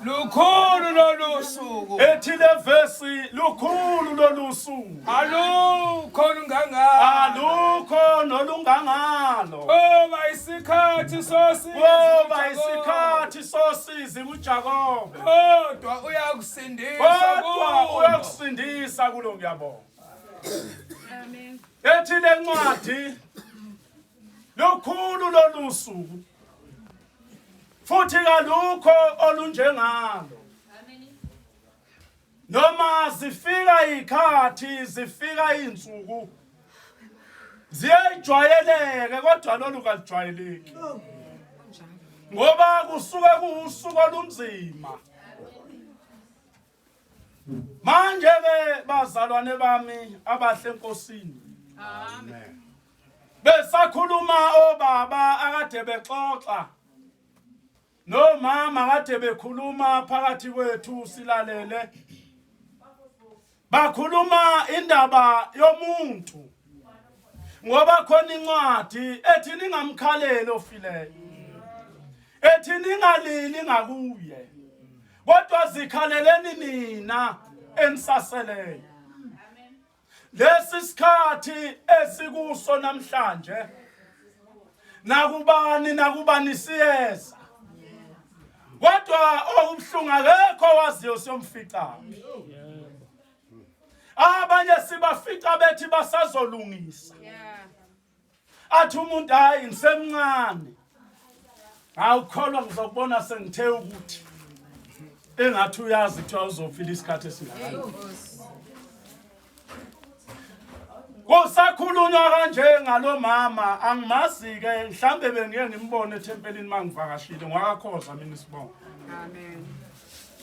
Lukhulu lolu suku. Ethi le vesi lukhulu lolu suku. Alukho olungangalo. Alukho nolungangalo. Koba isikhathi sosizi. Koba isikhathi sosizi kuJakobe. Kodwa uyakusindisa. Kodwa uyakusindisa kulo ngiyabonga. Amen. Ethi le ncwadi lukhulu lolu suku. Futhi kalukho olunjengalo. Noma zifika ikhathi zifika insuku ziyejwayeleke kodwa lolu kalijwayeleki ngoba kusuke kuwusuku olunzima. Manje ke bazalwane bami abahle enkosini. Amen. Besakhuluma obaba akade bexoxa nomama kade bekhuluma phakathi kwethu silalele. Bakhuluma indaba yomuntu. Ngoba khona incwadi ethi ningamkhaleli ofileyo. Ethi ningalili ngakuye. Kodwa zikhaleleni nina enisaseleyo. Lesi sikhathi esikuso namhlanje nakubani nakubani siyeza. Kodwa okubuhlungu akekho waziyo siyomfica. Abanye sibafica bethi basazolungisa. Athi umuntu hayi ngisemncane. Awukholwa ngizokubona sengithe ukuthi engathi uyazi kuthiwa uzophila isikhathi esingakanani. Kusakhulunywa kanje ngalomama angimazi ke mhlambe bengiye ngimbone ethempelini mangivakashile ngwakakhoza mina isibongo. Amen.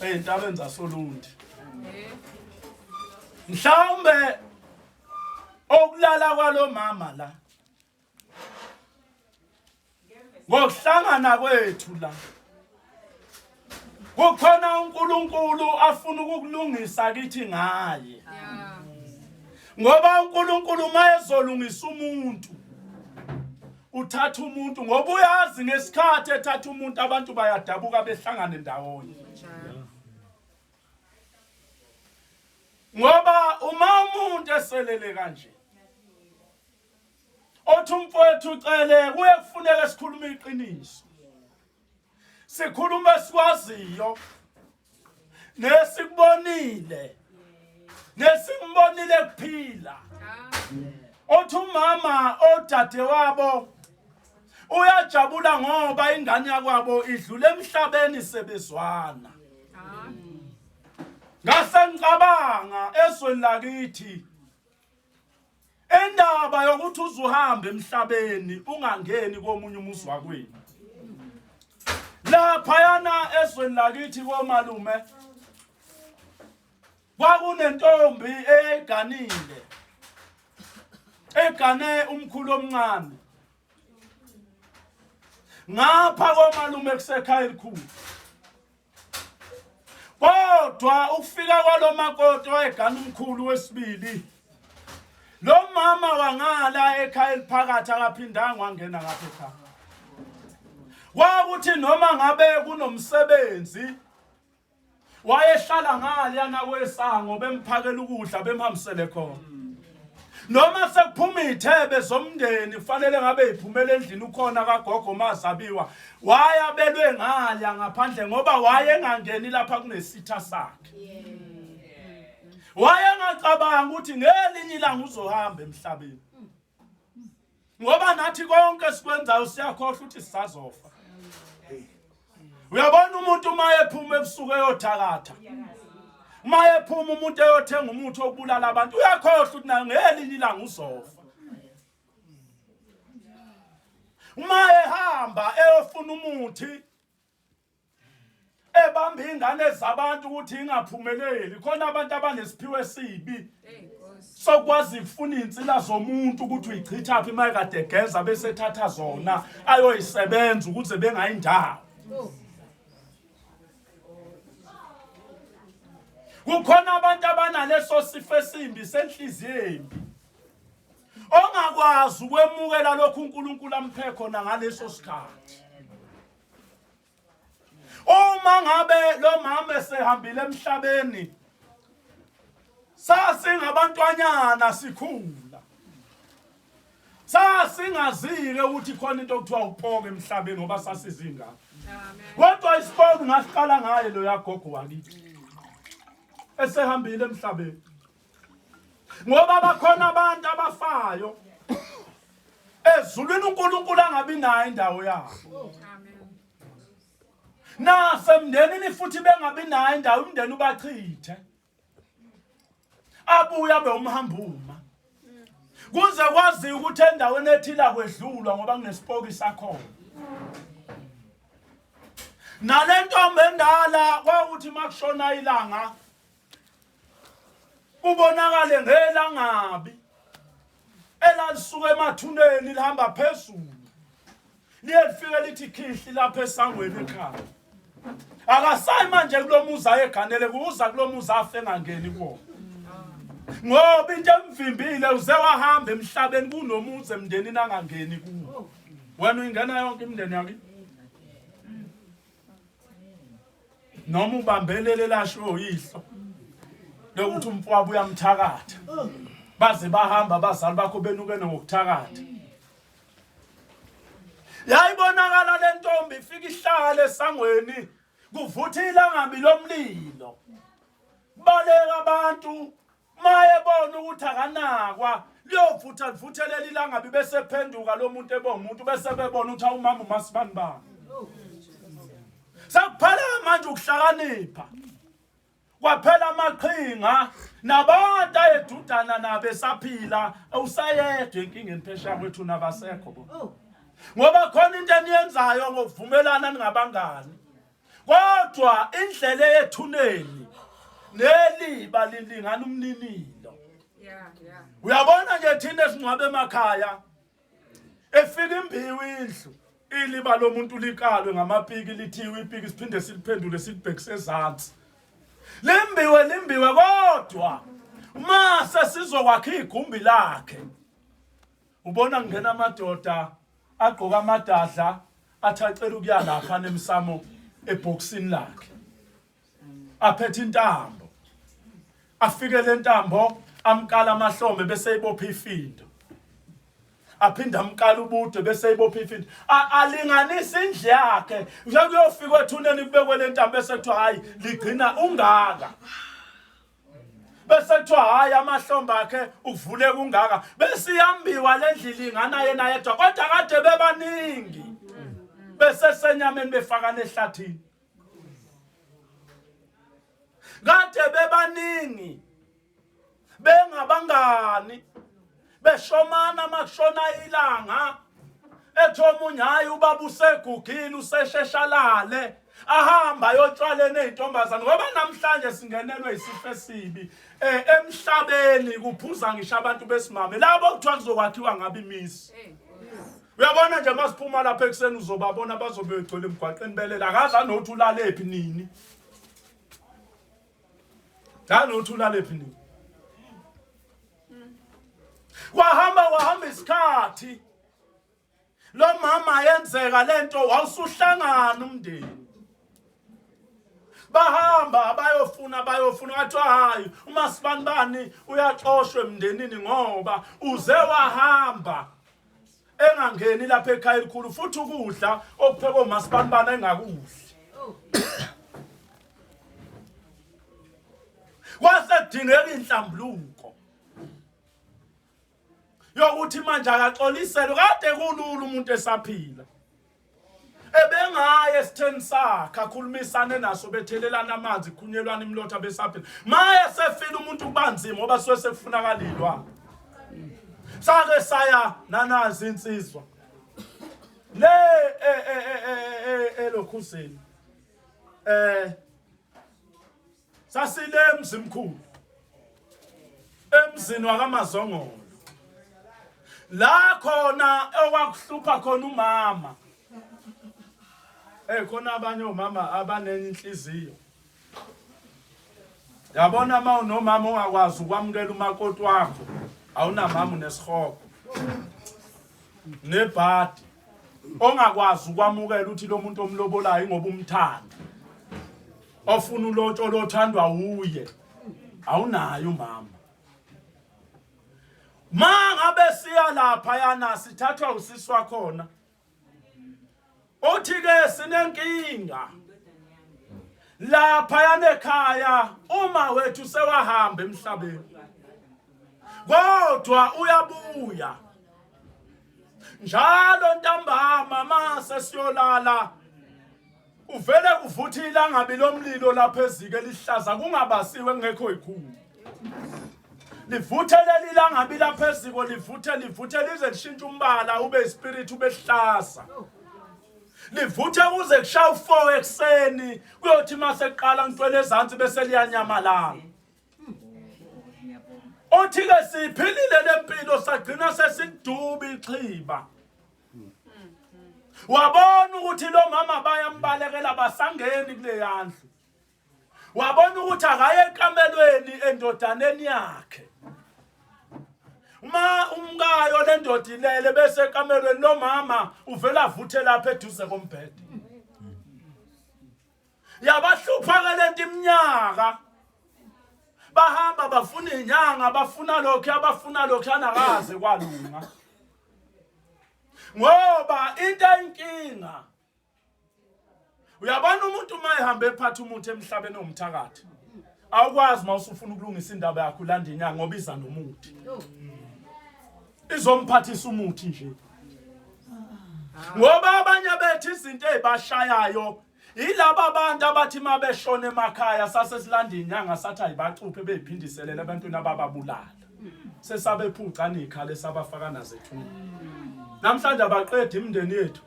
Ey'ntabeni zasoLundi. Mhlawumbe okulala kwalomama la ngokuhlangana kwethu la kukhona uNkulunkulu afuna ukukulungisa kithi ngaye ngoba uNkulunkulu uma ezolungisa umuntu uthatha umuntu ngoba uyazi ngesikhathi ethatha umuntu abantu bayadabuka behlangane ndawonye ngoba uma umuntu eselele kanje othi umfowethu ucele kuye kufuneka sikhulume iqiniso sikhulume sikwaziyo nesikubonile nesimbonile kuphila othi umama odade wabo uyajabula ngoba ingane yakwabo idlule emhlabeni sebezwana ngase ngicabanga ezweni lakithi Indaba yokuthi uzuhambe emhlabeni ungangeni komunye umuzi wakwenu. Laphayana ezweni lakithi komalume kwakunentombi eyayiganile egane umkhulu omncane ngapha komalume kusekhaya elikhulu Kodwa ukufika kwalomakoti wayegana umkhulu wesibili. Lo mama wangala ekhaya eliphakathi akaphindanga wangena ngapha ekhaya. Kwakuthi noma ngabe kunomsebenzi wayehlala ngaliyana kwesango bemphakela ukudla bemhambisele khona. Noma sekuphuma iy'thebe zomndeni kufanele ngabe iphumela endlini ukhona kagogo mazabiwa wayabelwe ngalya ngaphandle ngoba wayengangeni lapha kunesitha sakhe. Wayengacabanga ukuthi ngelinye ilanga uzohamba emhlabeni. Ngoba nathi konke esikwenzayo siyakhohlwa ukuthi sisazofa. Uyabona umuntu uma ephuma ebusuku eyothakatha. Uma ephuma umuntu eyothenga umuthi wokubulala abantu uyakhohlwa ukuthi naye ngelinye ilanga uzofa. Uma ehamba eyofuna umuthi ebamba ingane zabantu ukuthi ingaphumeleli khona abantu abanesiphiwo esibi sokwazi ukufuna insila zomuntu ukuthi uyichithaphi uma ekade egeza bese ethatha zona ayoyisebenza ukuze bengayindawo kukhona abantu abanaleso sifo esimbi senhliziyo embi ongakwazi ukwemukela lokhu uNkulunkulu amphe khona ngaleso sikhathi. Uma ngabe lo mama esehambile emhlabeni sasingabantwanyana sikhula sasingazike ukuthi khona into okuthiwa upoka emhlabeni ngoba sasizingane kodwa isipoki ngasiqala ngaye lo yagogo wakithi esehambile emhlabeni ngoba bakhona abantu abafayo ezulwini uNkulunkulu angabi nayo indawo yabo nasemndenini futhi bengabi nayo indawo umndeni ubachithe abuye abe umhambuma kuze kwaziwa ukuthi endaweni ethile akwedlulwa ngoba kunesipoki sakhona nale ntombi endala kwakuthi makushona ilanga kubonakale ngelangabi elalisuka emathuneni lihamba phezulu liye lifike lithi khihli lapha esangweni ekhaya akasayi manje kulomuzi ayeganele kuza kulomuzi afe engangeni kuwona ngoba into emvimbile uze wahamba emhlabeni kunomuzi emndenini angangeni kuwo wena uyingena yonke imindeni yakini noma ubambelele lasho oyihlo lokuthi umfowabo uyamthakatha baze bahamba abazali bakho benukene ngokuthakatha yayibonakala le ntombi ifika ihlale esangweni kuvutha ilangabi lomlilo baleka abantu mayebona ukuthi akanakwa liyovutha livuthelele ilangabi bese phenduka lo muntu ebonga umuntu bese bebona ukuthi awumama umasibani bani sekuphela manje ukuhlakanipha kwaphela amaqhinga nabantu ayedudana nabo esaphila usayedwa enkingeni phesheya kwethu nabasekho bo oh. ngoba khona into eniyenzayo ngokuvumelana ningabangani kodwa indlela eyethuneni neliba lilingana umninilo uyabona nje thina esingcwabe emakhaya efika imbiwe indlu iliba lomuntu likalwe ngamapiki lithiwe ipiki siphinde siliphendule silibhekise ezansi limbiwe limbiwe kodwa uma sesizokwakha igumbi lakhe ubona kungena amadoda agqoka amadadla athi acela ukuya lapha nemsamo ebhokisini lakhe aphethe intambo afike le ntambo amkala amahlombe bese ibopha ifindo aphinde amkala ubude bese ibopha ifindo alinganise indlu yakhe kuyofika ethuneni kubekwe le ntambo bese kuthiwa hayi ligcina ungaka bese kuthiwa hhayi amahlombe akhe uvule kungaka bese iyambiwa le ndlela ingana yena yedwa kodwa kade bebaningi besesenyameni befakana ehlathini kade bebaningi bengabangani beshomana makushona ilanga ethi omunye hayi ubaba usegugile usesheshalale ahamba ayotshwaleni ezintombazane ngoba namhlanje singenelwe isifo esibi eh emhlabeni kuphuza ngisho abantu besimame labo kuthiwa kuzokwakhiwa ngabe imisi uyabona nje masiphuma lapha ekuseni uzobabona bazobe begcwele emgwaqeni belela akaze anothi ulalephi nini Danothi ulalephi nini Kwahamba kwahamba isikhathi lo mama yenzeka lento wawusuhlangana umndeni bahamba bayofuna bayofuna kwathiwa hayi umasibanibani uyaxoshwa emndenini ngoba uze wahamba engangeni lapha ekhaya elikhulu futhi ukudla okuphekwe umasibanibani engakudli kwase kudingeka inhlambuluko yokuthi manje akaxoliselwe kade kulula umuntu esaphila ebengaye esitheni sakhe akhulumisane naso bethelelana amanzi khunyelwana imilotha besaphila maye sefile umuntu kubanzima ngoba suke sekufunakalilwa sake saya nanazi insizwa le e, e, e, elokhuzeni eh Sasile emzimkhulu. Emzini wakaMazongolo. La khona okwakuhlupha khona umama. Eh khona abanye omama abanenye inhliziyo. Yabona uma unomama ongakwazi ukwamukela umakoti wakho, awunamama unesihogo. Nebhadi ongakwazi ukwamukela ukuthi lo muntu omlobolayo ngoba umthanda. Ofuna ulotsholo othandwa uye. Awunayo umama. Ma ngabe siya lapha yana sithathwa usisi wakhona. Uthi ke sinenkinga. Lapha yanekhaya uma wethu sewahamba emhlabeni. Kodwa uyabuya. Njalo ntambama mase siyolala uvele kuvuthe ilangabi lomlilo lapha eziko elihlaza kungabasiwe kungekho ikhulu livuthe leli langabi lapha eziko livuthe livuthe lize lishintshe umbala ube ispirit ube hlaza livuthe kuze kushaya u-4 ekuseni kuyothi uma sekuqala ngitwele ezansi bese liyanyamalala othi-ke siyiphilile le mpilo sagcina sesikuduba ixhiba Wabona ukuthi lo mama bayambalekela basangeni kule yandlu. Wabona ukuthi akaye ekamelweni endodaneni yakhe. Uma umkayo le ndoda ilele bese ekamelweni lo mama uvela avuthe lapha eduze kombhede. Yabahlupha ke lento iminyaka. Bahamba bafuna inyanga bafuna lokho abafuna lokho anakaze kwalunga. Ngoba into eyinkinga uyabona umuntu uma ehamba ephatha umuthi emhlabeni owumthakathi awukwazi uma usufuna ukulungisa indaba yakho ulanda inyanga ngoba iza nomuthi izomphathisa umuthi nje ngoba abanye bethu izinto ezibashayayo Yilaba abantu abathi uma beshona emakhaya sase silanda inyanga sathi ayibacuphe beyiphindiselele ebantwini abababulala. Sesabephuca nezikhala esabafaka nazo ethuneni. Namhlanje abaqedi imindeni yethu.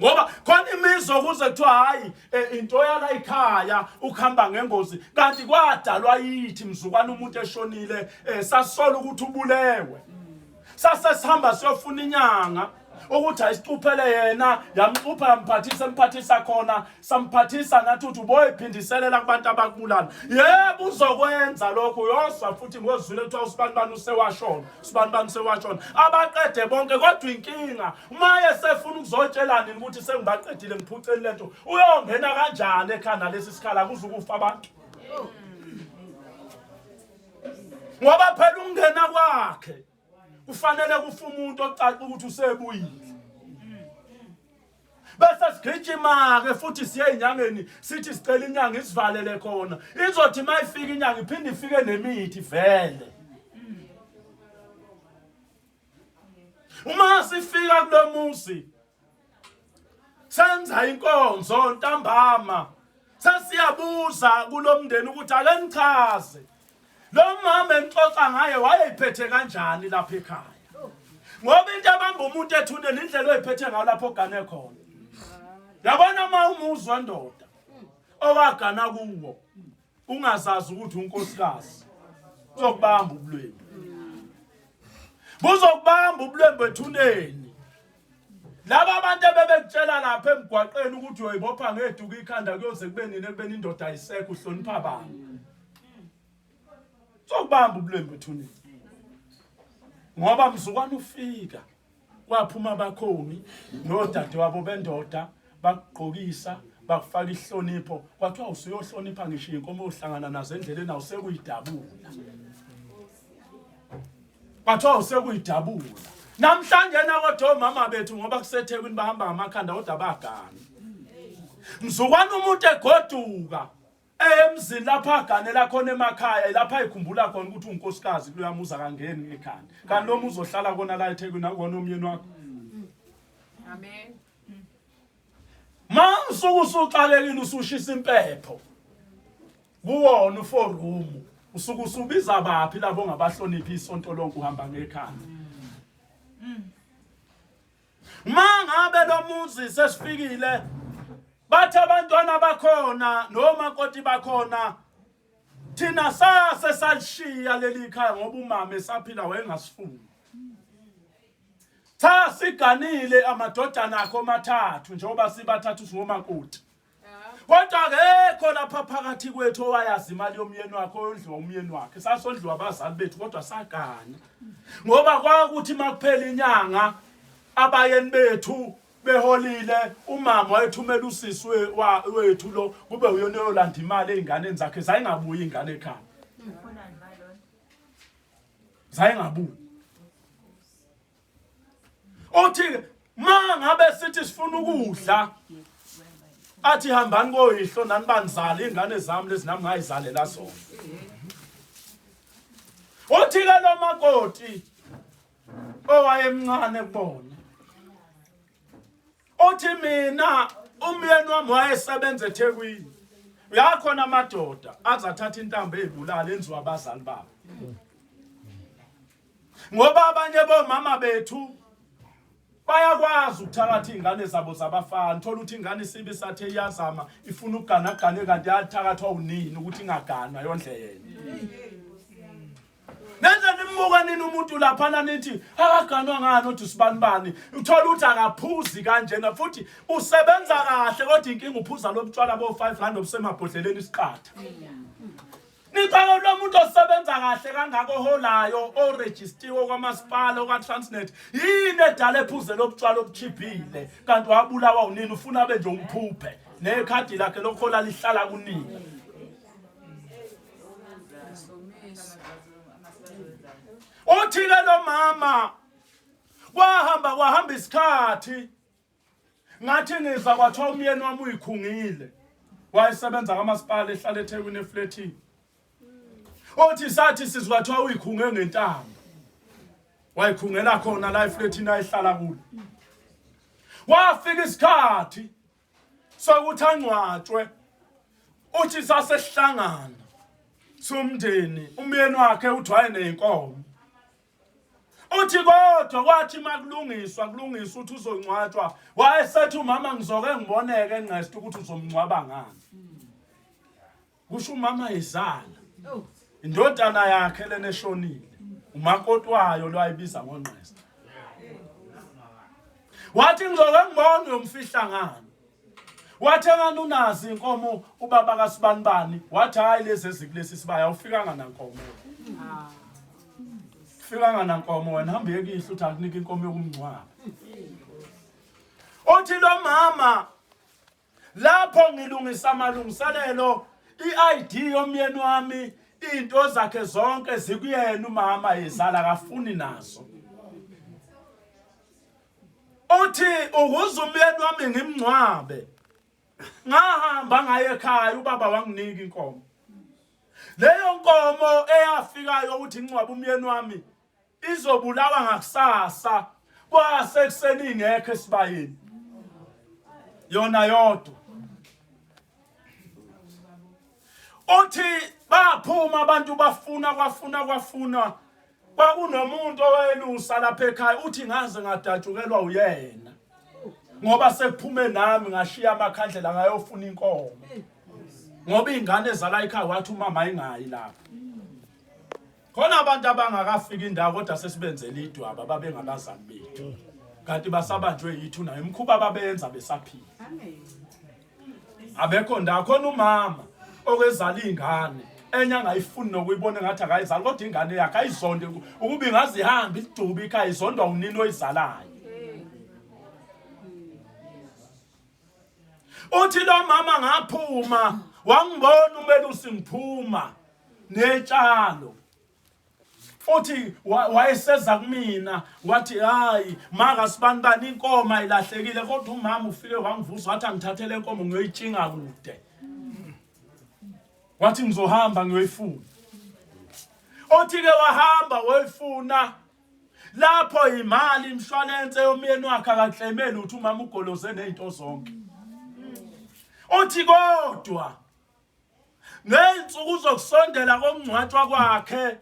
Ngoba khona imizo kuze kuthiwa hayi eh, into yala ikhaya ukuhamba ngengozi kanti kwadalwa yithi mzukwana umuntu eshonile eh, sasola ukuthi ubulewe. Sase sihamba siyofuna inyanga ukuthi ayisicuphele yena yamcupha yamphathisa emphathisa khona samphathisa nathi uthi uboyiphindiselela kubantu abakubulala yebo uzokwenza lokho uyozwa futhi ngozwile kuthiwa usibanibani usewashona usibanibani usewashona abaqede bonke kodwa inkinga uma esefuna ukuzotshela nini ukuthi sengibaqedile ngiphuceni lento uyongena kanjani ekhanda lesi sikhala kuzukufa abantu ngoba phela ukungena kwakhe kufanele kufe umuntu ocaca ukuthi usebuyile bese sigijima-ke futhi siye ey'nyangeni sithi sicela inyanga isivalele khona izothi uma ifika inyanga iphinde ifike nemithi vele uma sifika kulo muzi senza inkonzo ntambama sesiyabuza kulomndeni ukuthi ake nichaze lo mama enixoxa ngaye wayeyiphethe kanjani lapha ekhaya ngoba into ebamba umuntu ethuneni indlela oyiphethe ngayo lapho ogane khona yabona uma umuzwa ndoda owagana kuwo ungazazi ukuthi unkosikazi uzokubamba ubulwembu buzokubamba ubulwembu ethuneni laba abantu ebebekutshela lapha emgwaqeni ukuthi uyoyibopha ngeduku ikhanda kuyoze kube nini ekubeni indoda ayisekho uhlonipha bani sokubamba ubulwembu ethuneni ngoba mzukwana ufika Kwaphuma abakhongi nodadewabo bendoda bakugqokisa bakufaka ihlonipho kwathiwa usuyohlonipha ngisho inkomo ohlangana nazo endleleni awusekuyidabula kwathiwa usekuyidabula namhlanje na kodwa omama bethu ngoba kuseThekwini bahamba ngamakhanda kodwa bagana mzukwana umuntu egoduka Emzini lapho aganela khona emakhaya lapho ayikhumbula khona ukuthi unkosikazi kuloya muzi akangeni ngekhanda. Kanti lo muzi ohlala kona la eThekwini akuwona umyeni wakho. Amen. Ma usuke usuxakekile usushisa impepho. Kuwona u-four room usuke usubiza baphi labo ongabahloniphi isonto lonke uhamba ngekhanda. Uma ngabe lo muzi sesifikile bathi abantwana bakhona nomakoti bakhona thina sase salishiya leli khaya ngoba umama esaphila wayengasifuni. Cha siganile amadodana akho amathathu njengoba sibathathu singomakoti. Kodwa akekho lapha phakathi kwethu owayazi imali yomyeni wakhe oyondliwa umyeni wakhe. Sasondliwa abazali bethu kodwa sagana. Ngoba kwakuthi makuphela inyanga abayeni bethu beholile umama wayethumela usisi wethu lo kube uyona oyolanda imali ey'nganeni zakhe zayingabuyi ingane ekhaya zayingabuyi uthi ma ngabe sithi sifuna ukudla athi hambani koyihlo nani banizala ingane zami lezi nami ngayizalela zona uthi ke lo makoti owayemncane kubona uthi mina umyeni wami wayesebenza eThekwini uyakhona amadoda aze athatha intambo eyibulala enziwa abazali babo ngoba abanye bomama bethu bayakwazi ukuthakatha iy'ngane zabo zabafana thola ukuthi ingane isibi sathe iyazama ifuna ukugana gane kanti yathakathwa unini ukuthi ingaganwa yondle yena nenze nimbuka nini umuntu laphana nithi akaganwa ngani othi usibani bani uthola ukuthi akaphuzi kanjena futhi usebenza kahle kodwa inkinga uphuza lobutshwala bo-5 rand obusemabhodleleni isiqatha Nixake lo muntu osebenza kahle kangaka oholayo orejistiwe kwamasipala okwaTransnet yini edala ephuze lobutshwala obuchibhile kanti wabulawa unini ufuna abe nje umphuphe nekhadi lakhe lokuhola lihlala kunini uthi-ke lo mama kwahamba kwahamba isikhathi ngathi ngizwa kwathiwa umyeni wami uyikhungile wayesebenza kamasipala ehlala eThekwini eflethini othi sathi sizwa kwathiwa uyikhunge ngentambo wayikhungela khona la eflethini ayihlala kulo wafika isikhathi sokuthi angcwatshwe uthi sasesihlangana somndeni umyeni wakhe uthi wayeneyinkomo Uthi kodwa kwathi makulungiswa kulungiswa uthi uzongcwatshwa wayesethi umama ngizoke ngiboneke ngqest ukuthi uzomngcwaba ngani. Kusho umama izala. Indodana yakhe lena eshonile umakoti wayo lo ayibiza ngongqest. Wathi ngizoke ngibone uyomfihla ngani. Wathi engani unazi inkomo ubaba kaSibanibani wathi hayi lezi ezikulesi sibaya ufikanga nankomo. Fikanga nankomo wena hamba yekihla uthi akunika inkomo yokumngcwaba. Uthi lo mama lapho ngilungisa amalungiselelo i-ID yomyeni wami into zakhe zonke zikuyena umama yezala akafuni nazo. Uthi ukuze umyeni wami ngimngcwabe ngahamba ngaye ekhaya ubaba wanginika inkomo. Leyo nkomo eyafikayo ukuthi ingcwabe umyeni wami izobulawa ngakusasa kwase kuseni ingekho esibayeni yona yodwa. Uthi baphuma abantu bafuna kwafuna kwafuna Kwakunomuntu owayelusa lapha ekhaya uthi ngaze ngadatshukelwa uyena ngoba sekuphume nami ngashiya amakhandlela ngayofuna inkomo ngoba ingane ezala ekhaya wathi umama ingayi lapha khona abantu abangakafiki indawo kodwa sesibenzela idwaba babengabazali bethu kanti basabanjwe yithu nayo imikhuba babenza besaphila abekho ndawo khona umama okezala ingane enye angayifuni nokuyibona ngathi akayizali kodwa ingane yakhe ayizonde ukuba ingazihamba idubi ikhaya izondwa unini oyizalayo uthi lo mama ngaphuma wangibona umelusi ngiphuma netshalo Uthi wayeseza kumina wathi hayi maka sibanibani inkomo ayilahlekile kodwa umama ufike wangivusa wathi angithathele inkomo ngiyoyitshinga kude. Wathi ngizohamba ngiyoyifuna. Othi ke wahamba woyifuna lapho imali imshwalense yomyeni wakhe akakleme lutho umama ugoloze nezinto zonke. Uthi kodwa Ngey'nsuku zokusondela kokungcwatshwa kwakhe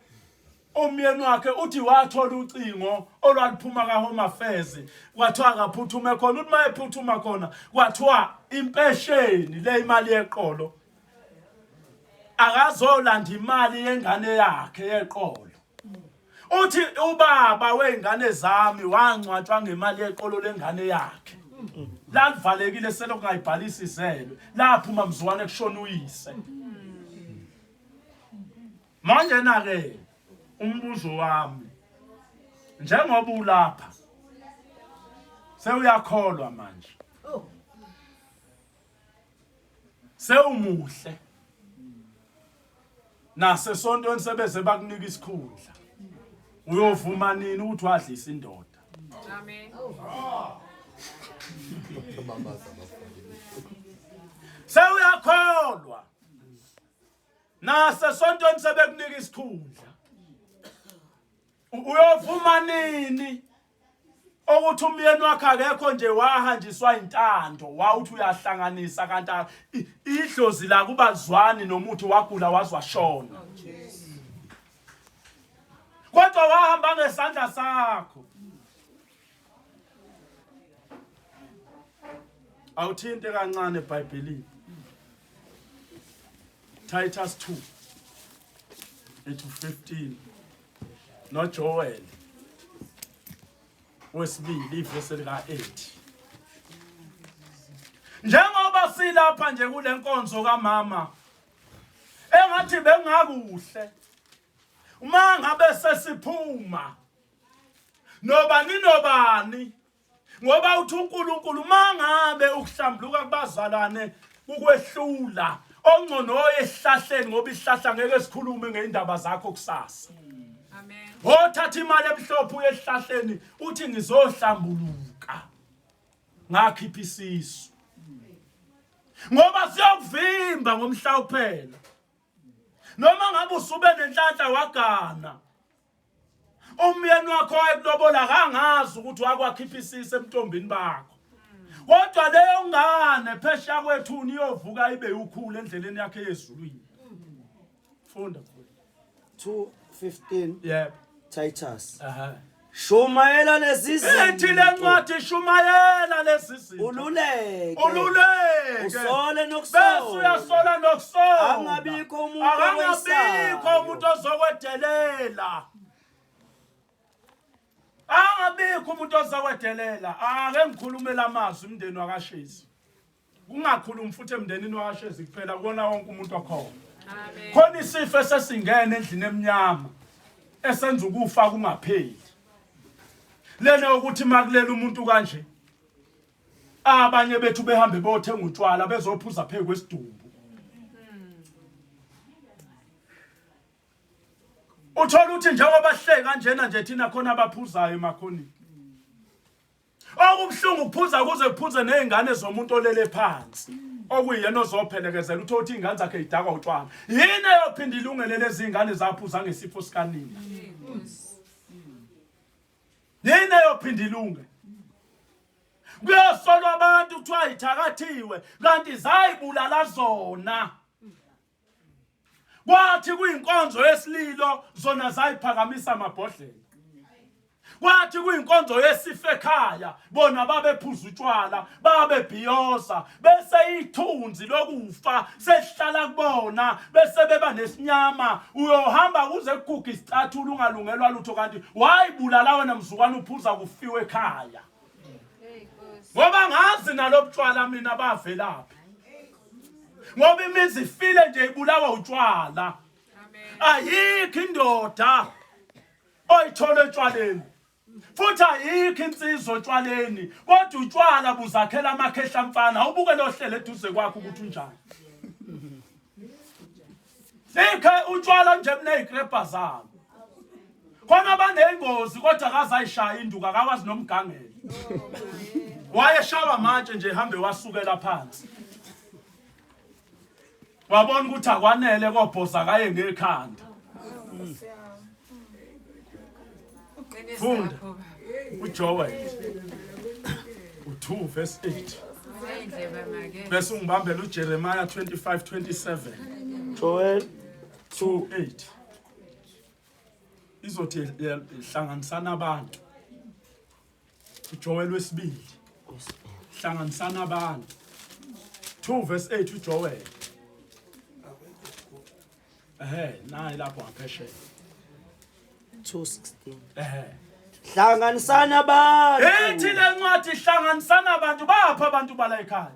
umyeni wakhe uthi wathola ucingo olwaluphuma ka-Home Affairs kwathiwa akaphuthume khona uthi uma ephuthuma khona kwathiwa impesheni le imali yeqolo akazolanda imali yengane yakhe yeqolo Uthi ubaba wey'ngane zami wangcwatshwa ngemali yeqolo lengane yakhe. Lalivalekile selokhu ngayibhalisa izelwe. Laphuma mzukwane kushona uyise. Manje na-ke umbuzo wami njengoba ulapha Sewuyakholwa manje. Oh. Sewumuhle. Nasesontweni sebeze bakunika isikhundla. Uyovuma nini ukuthi wadlisa indoda? Amen. Sewuyakholwa. Nasesontweni sebekunika isikhundla. Uyovuma nini ukuthi umyeni wakhe akekho nje wahanjiswa intando wawuthi uyahlanganisa kanti idlozi la kubazwani nomuthi wagula wazwashona. Kodwa wahamba ngesandla sakho. Awuthinte kancane eBhayibhelini. Titus 2 ethu 15 noJoel wesibili ivesi lika 8. Njengoba silapha nje kule nkonzo kamama engathi bengakuhle uma ngabe sesiphuma nobani nobani ngoba uthi uNkulunkulu mangabe ukuhlambuluka kubazalwane kukwehlula ongcono oyehlahleni ngoba isihlahla ngeke sikhulume ngeindaba zakho kusasa. Amen. Wothatha imali emhlophe uye esihlahleni uthi ngizohlambuluka ngakhipha isisu ngoba siyokuvimba ngomhla uphela noma ngabe usube nenhlanhla wagana Umyeni wakho wayekulobola kangazi ukuthi wakwakhipha isisu ebuntombini bakho. Kodwa leyo ngane phesheya kwethuna iyovuka ibe ukhulu endleleni yakhe yezulwini. Funda mfowethu. 2:15 Yebo. Titus. Aha. Shumayela lezi Ithi le zinto. ncwadi shumayela lezi zinto. Ululeke. Ululeke. Usole Bese nokusola. uyasola nokusola. Angabikho umuntu Akangabikho okweyisayo. umuntu ozokwedelela. Angabikho umuntu ozokwedelela. Ake ngikhulume lamazwi umndeni wakaShezi. Kungakhulumi futhi emndenini wakaShezi kuphela kuwona wonke umuntu okhona. Amen. Khona isifo esesingene endlini emnyama esenza ukufa kungapheli. Lena ukuthi makulela umuntu kanje abanye bethu behambe bothenga utshwala bezophuza phezu kwesidumbu. Uthola ukuthi njengoba sihleki kanjena nje thina khona abaphuzayo emakhonini. Okubuhlungu ukuphuza kuze kuphuze nezingane zomuntu olele phansi. Okuyena ozophelekezela uthola ukuthi izingane zakhe idakwa utshwala. Yini eyophinda ilungele lezi zingane zaphuza ngesifo sikanina? Yini eyophinda ilunge? Kuyosolwa abantu kuthiwa ithakathiwe kanti zayibulala zona. Kwathi kuyinkonzo yesililo zona zayiphakamisa amabhodlela. Kwathi kuyinkonzo yesifo ekhaya bona babephuza utshwala babebhiyoza bese ithunzi lokufa sesihlala kubona bese beba nesinyama uyohamba kuze kuguge isicathulo ungalungelwa lutho kanti wayibulala wena mzukwana uphuza kufiwe ekhaya. Ngoba ngazi nalobutshwala mina bavelaphi. Ngoba imizi ifile nje ibulawa utshwala. Ayikho indoda oyithola etshwaleni. Futhi ayikho insizwa otshwaleni, kodwa utshwala buzakhela amakhehla mfana. Awubuke lo hlelo eduze kwakho ukuthi unjani. Ikhe utshwala nje buney'krebha zabo. Khona banengozi kodwa akazayishaya induku akawazi nomgangela. Wayeshawa manje nje hambe wasukela phansi. Wabona ukuthi akwanele kobhoza kaye ngekhanda. Funda uJoel u2 verse 8. Bese ungibambela uJeremiah 25 27. Joel 2 8. Izothi hlanganisana abantu. uJoel wesibili. Hlanganisana abantu. 2 verse 8 uJoel. Ehhe, nayi lapho ngaphesheya. 2:16. Ehhe. Hlanganisana abantu. Ithi le ncwadi hlanganisana abantu bapha abantu bala ekhaya.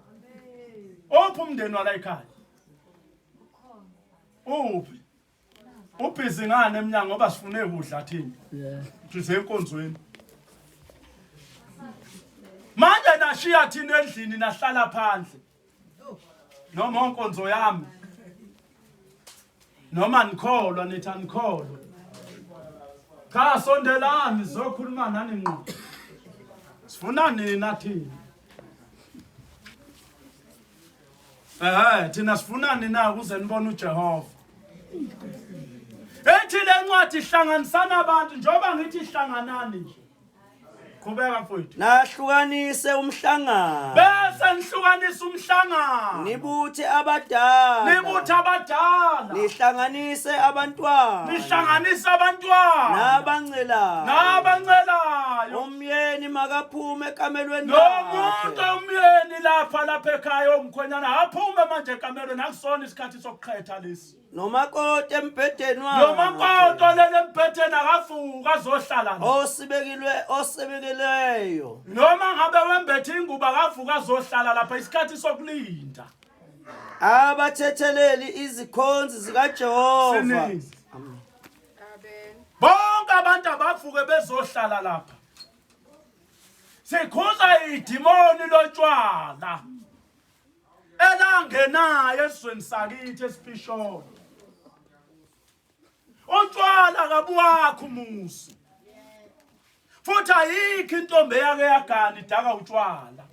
Uphi umndeni wala ekhaya? Uphi? Ubhizi ngani emnyango ngoba sifune ukudla thina. Size enkonzweni. Manje nashiya thina endlini nahlala phandle. Noma onkonzo yami. Noma nikholwa nithi anikholwa. Cha sondelani sizokhuluma nani ngqo. Sifuna nina thina. Eh thina sifuna nina ukuze nibone uJehova. Ethi lencwadi ihlanganisana abantu njengoba ngithi ihlanganani nje. Qhubeka mfowethu. Nahlukanise umhlangano. Bese nihlukanisa umhlangano. Nibuthe abadala. Nibuthe abadala. Nihlanganise abantwana. Nihlanganise abantwana. Nabancelayo. Nabancelayo. Umyeni makaphume ekamelweni Nomuntu umyeni lapha lapha ekhaya omkhwenyana aphume manje ekamelweni akusona isikhathi sokuqhetha lesi. Nomakoti embhedeni wakhe. Nomakoti olele embhedeni akavuka azohlala la. Osibekilwe osebekileyo. Noma ngabe wembethe ingubo akavuka azohlala lapha isikhathi sokulinda. Abathetheleli izikhonzi zikaJehova. Siningi. Amen. Bonke abantu abavuke bezohlala lapha. Sikhuza idimoni lotshwala. Elangenayo esizweni sakithi esipisholo. Utshwala kabuwakho umuzi. Futhi ayikho intombi eyake yagana idaka utshwala.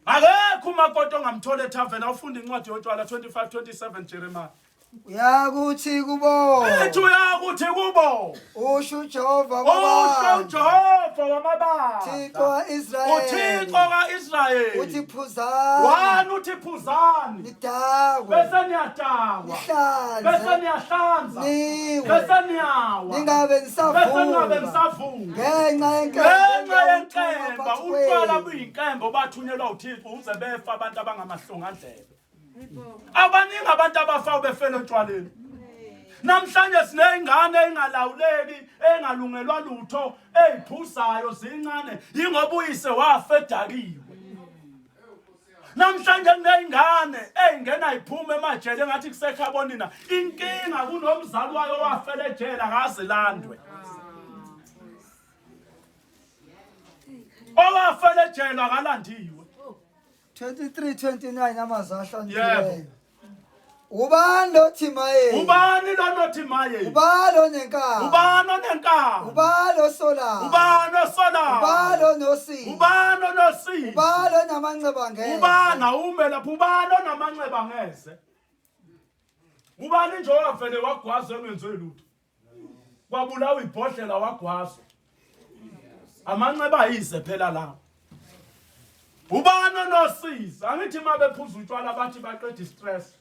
Akekho umakoti ongamthola ethaveni awufunda incwadi yotshwala 25 27 Jeremiah. Uyakuthi kubo. Ethi uyakuthi kubo. Usho uJehova Usho uJehova wamabandla. Thixo kaIsrayeli. UThixo kaIsrayeli. Uthi phuzani. Wani uthi phuzani. Nidakwe. Bese niyadakwa. Nihlanze. Bese niyahlanza. Niwe. Bese niyawa. Ningabe nisavuka. Bese ningabe nisavuka. Ngenxa yenkemba. Ngenxa yenkemba utshwala buyinkemba obathunyelwa uThixo uze befa abantu abangamahlongandlebe. Abaningi abantu abafa befela otshwaleni. Namhlanje sineyingane engalawuleki, engalungelwa lutho, eyiphuzayo zincane, yingoba uyise wafa edakiwe. Namhlanje kuneyingane eyingena iphuma emajele ngathi kusekhabonina. Inkinga kunomzali wayo owafela ejele akaze landwe. Owafela ejele akalandiwe. 23 29 amazwi ahloniphileyo. Ubani lothi maye? Ubani lonothi maye? Ubani onenkani? Ubani onenkani? Ubani osolayo? Ubani osolayo? Ubani onosizi? Ubani onosizi? Ubani onamanxeba ngeze? Ubani awume lapho ubani onamanxeba ngeze? Ubani nje owavele wagwazwa engenziwe lutho? Kwabulawa ibhodlela wagwazwa. Amanxeba ayize phela lawo. Ubani onosizi? Angithi uma bephuza utshwala bathi baqeda istress.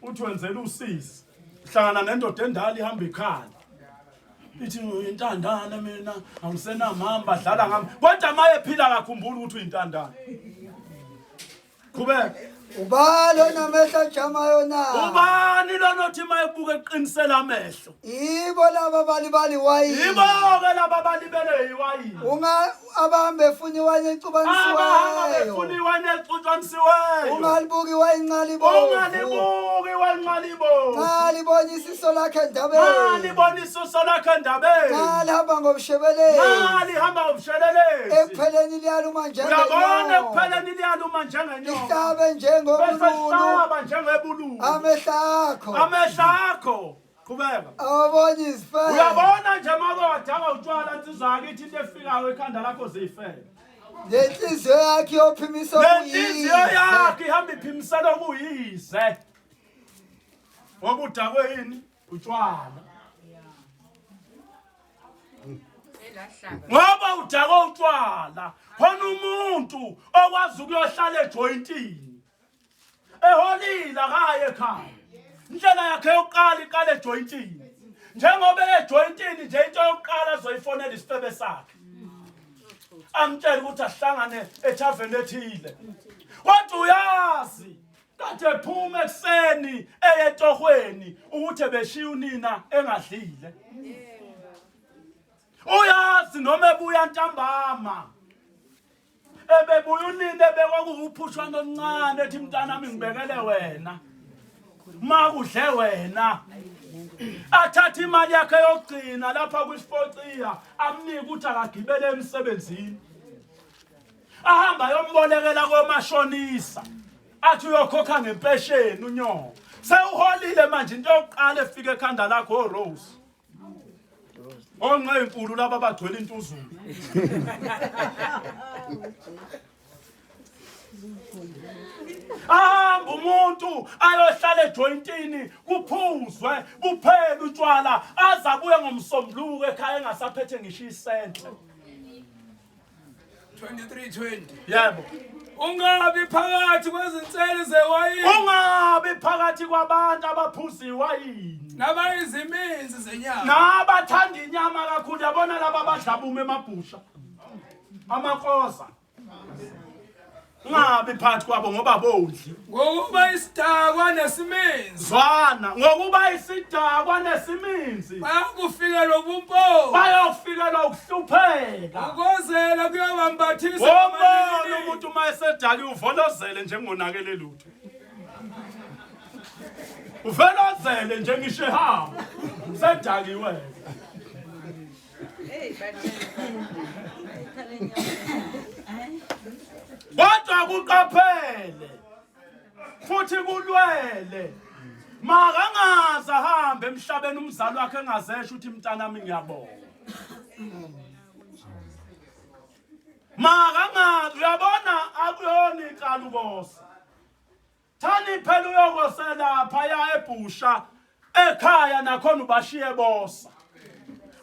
Uthi wenzela usizi. Hlangana nendoda endala ihamba ikhala. Ithi uyintandane mina angisenamhamba dlala ngami. Kodwa maye ephila akakhumbuli ukuthi uyintandane. Qhubeka. Ubani onamehlo ajamayo na? Ubani lona othi uma ebuka eqinisela amehlo? Yibo laba balibali iwayini. Yibo-ke laba balibele iwayini. Unga abahamba befuna iwayini Abahamba exubanisiweyo. befuna iwayini exutshanisiweyo. Ungalibuki iwayini nxa libomvu. Ungalibuki iwayini nxa libomvu. Nxa libona isiso lakhe endabeni. Nxa libona isiso lakhe endabeni. Nxa lihamba ngobushebelela. Nxa lihamba ngobushelelezi. Ekupheleni liyaluma njengenyoka. Uyabona ekupheleni liyaluma njengenyoka. Lihlabe njengobululu. Bese lihlaba njengebululu. Amehlo akho. Amehlo akho. Qhubeka. Awubona izifele. Uyabona nje make wadaka utshwala insizwa yakithi into efikayo ekhanda lakho ziyifele. Nenhliziyo yakhe iyophimisa okuyize. Nenhliziyo yakhe ihamba iphimisela okuyize. Ngoba udakwe yini? Utshwala. Ngoba udakwe utshwala. Khona umuntu okwazi ukuyohlala ejoyintini. Eholile akaye ekhaya. Indlela yakhe yokuqala iqala ejoyintini. Njengoba ejoyintini nje into yokuqala azoyifonela isifebe sakhe. Amtshele ukuthi ahlangane ethaveni ethile. Kodwa uyazi kade ephuma ekuseni eye etohweni ukuthi ebeshiya unina engadlile. Uyazi noma ebuya ntambama ebebuya unina ebekwakuwuphushwana oluncane ethi mntanami ngibekele wena. Makudle wena. Athathe imali yakhe yokugcina lapha kwisipociya amnike ukuthi akagibele emsebenzini. Ahamba yombolekela komashonisa. Athi uyokhokha ngempesheni unyoko. Sewuholile manje into yokuqala efika ekhanda lakho oRose. Onqe inkulu laba bagcwele intuzulu. Ahamba umuntu ayohlala ejoyintini kuphuzwe buphele utshwala aze abuye ngomsombuluko ekhaya engasaphethe ngisho isente. 23:20 Yebo. Ungabi phakathi kwezinseli zewayini Ungabi phakathi kwabantu abaphuza iwayini. nabayiziminzi zenyama Nabathanda inyama kakhulu yabona laba abadla bume emabhusha. Amakosa. Ungabi phakathi kwabo ngoba bondli. Ngokuba isidakwa nesiminzi Zwana ngokuba isidakwa nesiminzi bayakufikelwa ubumpofu, bayofikelwa ukuhlupheka. Ukozela kuyobambathisa Wobona umuntu uma esedaki uvolozele njengonakele lutho. Uvelozele nje ngisho ehamba. Sedakiwe. Kodwa kuqaphele futhi kulwele makangaze ahambe emhlabeni umzali wakhe engazesho ukuthi mntanami ngiyabonga. Makangaze uyabona akuyona icala ukosa. Thani phela uyokosela phaya ebhusha ekhaya nakhona ubashiye bosa.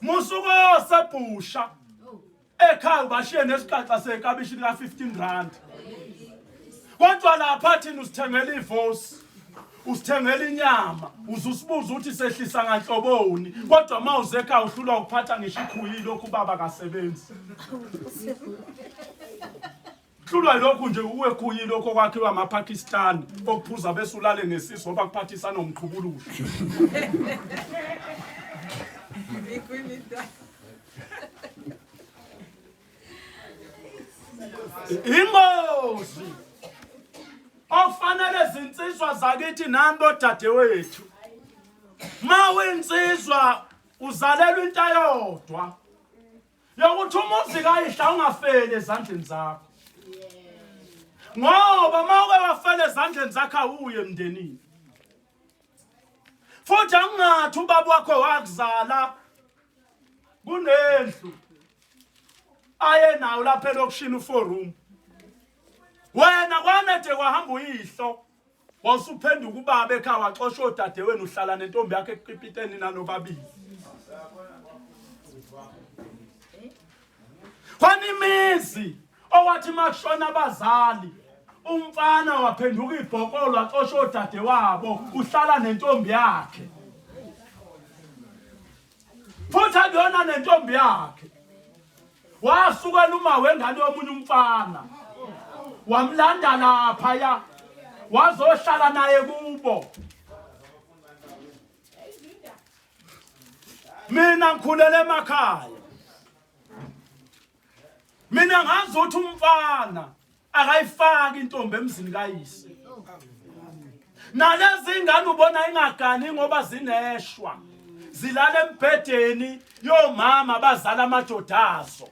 Musuko sebhusha ekhaya ubashiye nesiqaqa sekabishi lika 15 rand. Kodwa lapha thina usithengela ivosi. Usithengela inyama, uzusibuza ukuthi sehlisa nganhloboni, kodwa mawuze ekhaya uhlulwa ukuphatha ngisho ikhuyi lokhu baba kasebenzi. Hlulwa yilokhu nje uwekhuyi lokho okwakhiwa amaPakistan okuphuza bese ulale ngesisu ngoba kuphathisa nomqhubulusho. Ingozi okufanele zinsizwa zakithi nani bodadewethu. Ma uyinsizwa uzalelwa into eyodwa. Yokuthi umuzi kayihla ungafeli ezandleni zakho. Ngoba uma uke wafela ezandleni zakho awuye emndenini. Futhi angingathi ubaba wakho wakuzala kunendlu aye nawo lapha elokishini u-four room. Wena kwanede kwahamba uyihlo Wawusuphenduka ubaba ekhaya waxosha odadewenu uhlala nentombi yakho ekukipiteni nanobabili. Khona imizi owathi makushona abazali umfana waphenduka ibhokolo waxosha odadewabo uhlala nentombi yakhe. Futhi akuyona nentombi yakhe. Wasukela uma wengane yomunye umfana. Wamlanda lapha ya. Wazohlala naye kubo. Mina ngikhulele emakhaya. Mina ngazi ukuthi umfana akayifaki intombi emzini kayise. Nalezi ingane ubona ingagani ngoba zineshwa. Zilala embhedeni yomama bazala amadoda azo.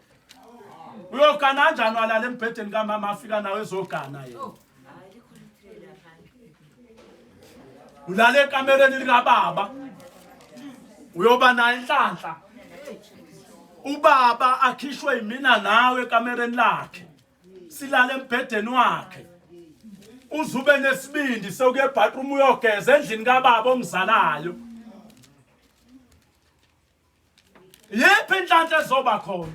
Uyogana kanjani walala embhedeni kamama afika nawe ezogana yena. Ulala ekamereni likababa. Uyoba nayo inhlanhla. Ubaba akhishwe yimina nawe ekamereni lakhe. Silale embhedeni wakhe. Uzube nesibindi sewuke ebathroom uyogeza endlini kababa ongizalayo. Yiphi inhlanhla ezoba khona?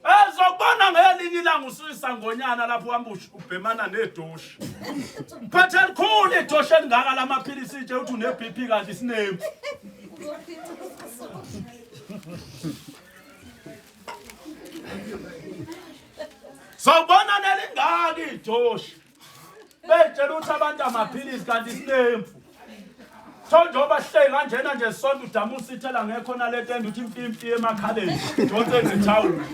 Ezokubona ngelinye ilanga usuyisa ngonyana lapho uhamba ubhemana nedoshi. Phethe elikhulu idoshi elingaka lamaphilisi nje uthi une BP kanti sinemfu. Sawubona nelingaka idoshi. Betshela ukuthi abantu amaphilisi kanti sinemfu. So njengoba sihleli kanjena nje sonke udamu usithela ngekho nale tende uthi imfimfi emakhaleni. Donse ngethawula.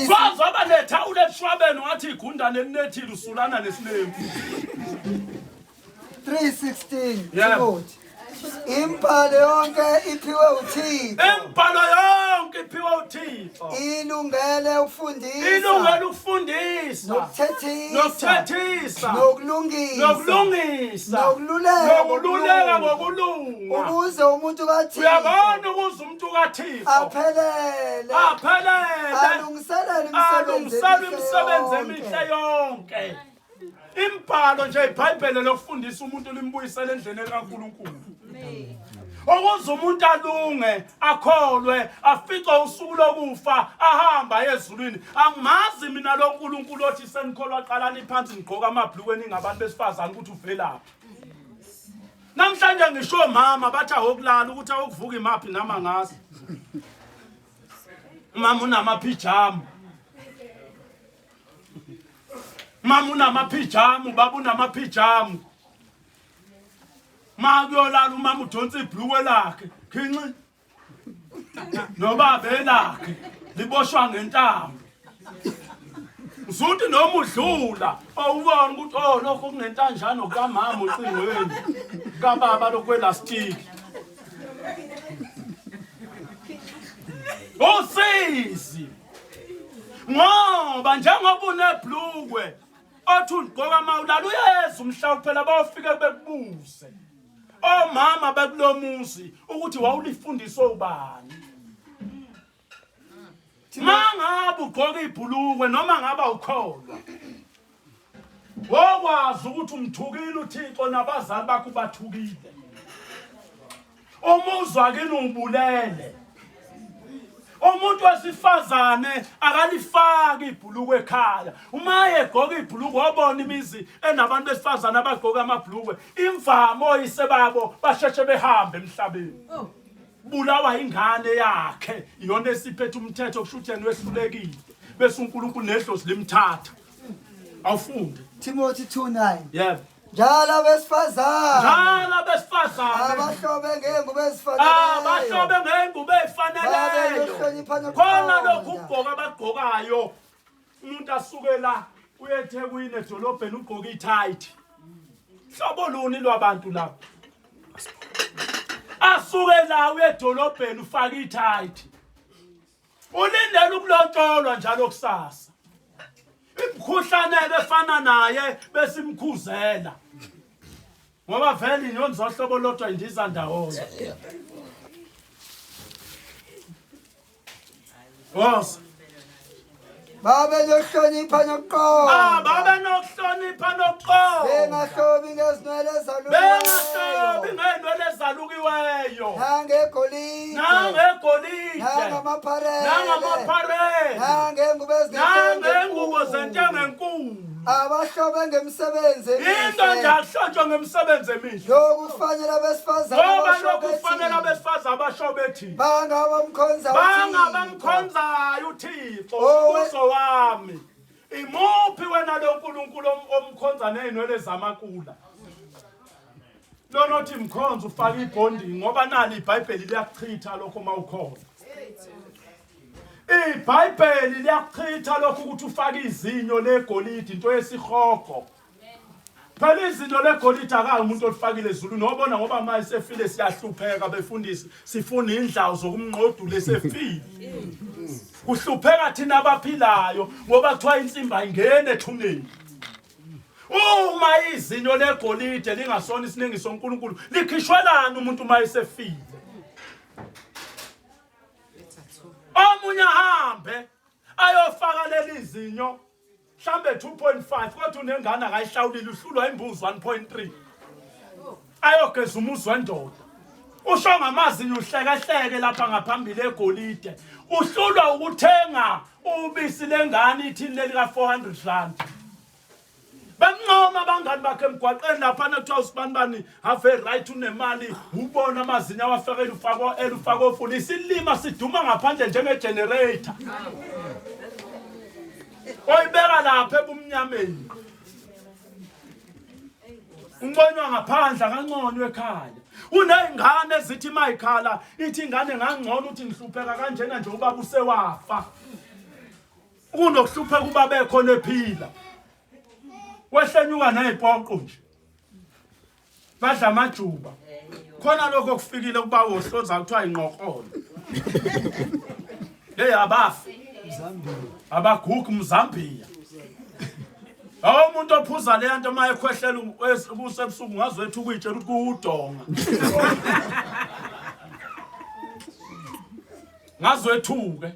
Kwaze waba nethawula ebushwabeni wathi igundane elinethile usulana nesinemfu. 3:16 Yebo. Timothy Imbhalo yonke iphiwe uThixo Imbhalo yonke iphiwe uThixo. ilungele ukufundisa Ilungele ukufundisa, nokuthethisa nokuthethisa, nokulungisa nokulungisa, nokululeka nokululeka ngokulunga. ukuze umuntu kaThixo Uyabona ukuze umuntu kaThixo aphelele aphelele alungiselele imisebenzi alungiselwe imisebenzi emihle emihle yonke. Imbhalo nje iBhayibheli lokufundisa umuntu limbuyisele endleleni kaNkulunkulu. Ukuze umuntu alunge, akholwe, afice usuku lokufa, ahamba aye ezulwini. Angimazi mina lo nkulunkulu othi senikholwa qalani phansi nigqoka amabhlukwe ningabantu besifazane ukuthi uvelaphi. Namhlanje ngisho mama bathi awokulala ukuthi awokuvuka imaphi nama ngazi. Mama unamaphijama. Mama unamaphijamu, baba unamaphijamu. Ma kuyolala umama udonsa ibhlukwe lakhe. Khinxi. Nobaba elakhe liboshwa ngentambo. Usuthi noma udlula awubona ukuthi oh lokho kunentanjano kamama ucingweni kababa lokwelastiki. Usizi. Ngoba njengoba uneblukwe othi uligqoka mawulala uyeza umhla kuphela bawufike bekubuze. Omama bakulomuzi ukuthi wawulifundiswe ubani. Mangabe ugqoka ibhulukwe noma ngaba ukholwa. Wokwazi ukuthi umthukile uThixo nabazali bakho bathukile. Umuzwa kini ubulele. Umuntu wesifazane akalifaki ibhulukwe ekhaya. Uma egqoka ibhulukwe wabona imizi enabantu besifazane abagqoka amabhulukwe, imvama oyise babo basheshe behambe emhlabeni. Oh. Bulawa ingane yakhe iyona esiphethe umthetho kusho ukuthi yena wehlulekile bese uNkulunkulu nedlozi limthatha. Awufunde. Timothy 2:9 Yebo. Njalo abesifazane Njalo abesifazane abahlobe ngengubo ezifaneleyo abahlobe ngengubo ezifaneleyo. Babe nokuhlonipha Khona lokhu nokuqonda. ukugqoka abagqokayo umuntu asuke la uye eThekwini edolobheni ugqoke i-tight. Hlobo luni lwabantu labo? Asuke la uye edolobheni ufake i-tight. Ulindele ukulotsholwa njalo kusasa. Imkhuhlane efana naye besimkhuzela. Ngoba vele inyoni zohlobo lodwa indiza ndawonye. Woza. Babe nokuhlonipha nokuqonda. Ah, babe nokuhlonipha nokuqonda. Bengahlobi ngezinwele ezalukiweyo. Bengahlobi ngey'nwele ezalukiweyo. Nangegolide. Nangegolide. Nangamapharele. Nangamapharele. Nangengubo Nangengubo zentengo enkulu. Abahlobe ngemisebenzi emihle. Into nje akuhlotshwa ngemisebenzi emihle. Lokhu kufanele abesifazane Ngoba abasho lokhu kufanele bethi, abesifazane abasho bethi. Bangabamkhonza uThixo. Bangabamkhonzayo uThixo Oh, umbuso wami. Imuphi wena lo nkulunkulu omkhonza nezinwele zamakula? Lona othi mkhonza ufaka ibonding ngoba nali iBhayibheli liyakuchitha lokho mawukhona. IBhayibheli liyakuchitha lokho ukuthi ufake izinyo legolide into yesihogo. Phela izinto legolide akayi umuntu olifakile ezulwini obona ngoba manje sefile siyahlupheka befundisi sifuna indlawu zokumnqodula esefile. Kuhlupheka thina abaphilayo ngoba kuthiwa insimbi ayingene ethuneni. Uma izinyo legolide lingasona isiningi soNkulunkulu likhishwelani umuntu uma esefile? Omunye ahambe ayofaka leli zinyo mhlambe 2.5 kodwa unengane akayihlawulile uhlulwa imbuzi 1.3 ayogeza umuzi wendoda usho ngamazinyo uhlekehleke lapha ngaphambili egolide uhlulwa ukuthenga ubisi lengane ithini leli ka 400 rand bemncoma abangani bakhe emgwaqeni laphana kuthiwa usibanibani have right unemali ubona amazinyo awafakele ufako elufako ofuna isilima siduma ngaphandle njengegenerator oyibeka lapha ebumnyameni unconywa ngaphandle akanconywa ekhaya uney'ngane ezithi mayikhala ithi ingane ngangcono uthi ngihlupheka kanjena nje ubaba usewafa. Kunokuhlupheka ubaba ekhona ephila. Wehlenyuka nezipoqo nje. Badla amajuba. Khona lokho kufikile kuba wohloza kuthiwa inqokrolo. Hey abafi. Abagugu Mzambia. Awu umuntu ophuza le nto uma ekhwehlela kusebusuku ngazwethu ukuyitshela ukuthi kuwudonga. Ngazwethuke.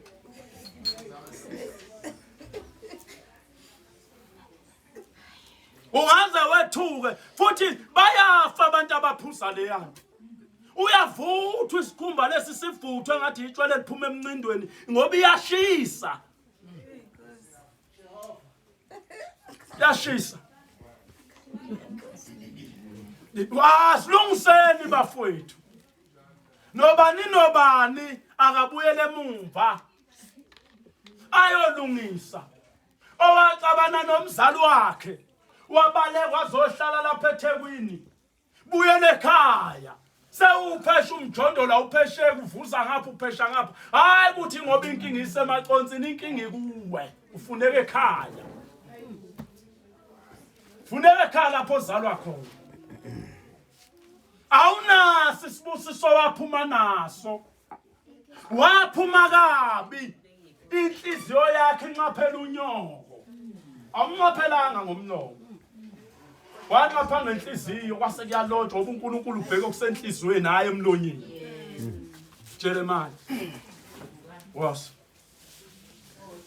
Ungaze wethuke futhi bayafa abantu abaphuza le yanto. Uyavuthwa isikhumba lesi sivuthwe ngathi itshwele liphuma emncindweni ngoba iyashisa. Yashisa. Wasilungiseni bafowethu. Nobani nobani akabuyele emumva. Ayolungisa. Owaxabana nomzali wakhe wabaleka wazohlala lapha eThekwini. Buyele ekhaya. Sewuphesha umjondolo awuphesheki uvuza ngapha uphesha ngapha. Hayi ukuthi ngoba inkinga isemaconsini inkinga ikuwe. Ufuneka ekhaya. Funeka ekhaya lapho ozalwa khona. Awunaso isibusiso waphuma naso. Waphuma kabi. Inhliziyo yakhe inxaphela unyoko. Awunxaphelanga ngomlomo. Wanxapha ngenhliziyo kwase kuyalotshwa ngoba uNkulunkulu ubheke okusenhliziyweni hayi emlonyeni. Jeremiah. Was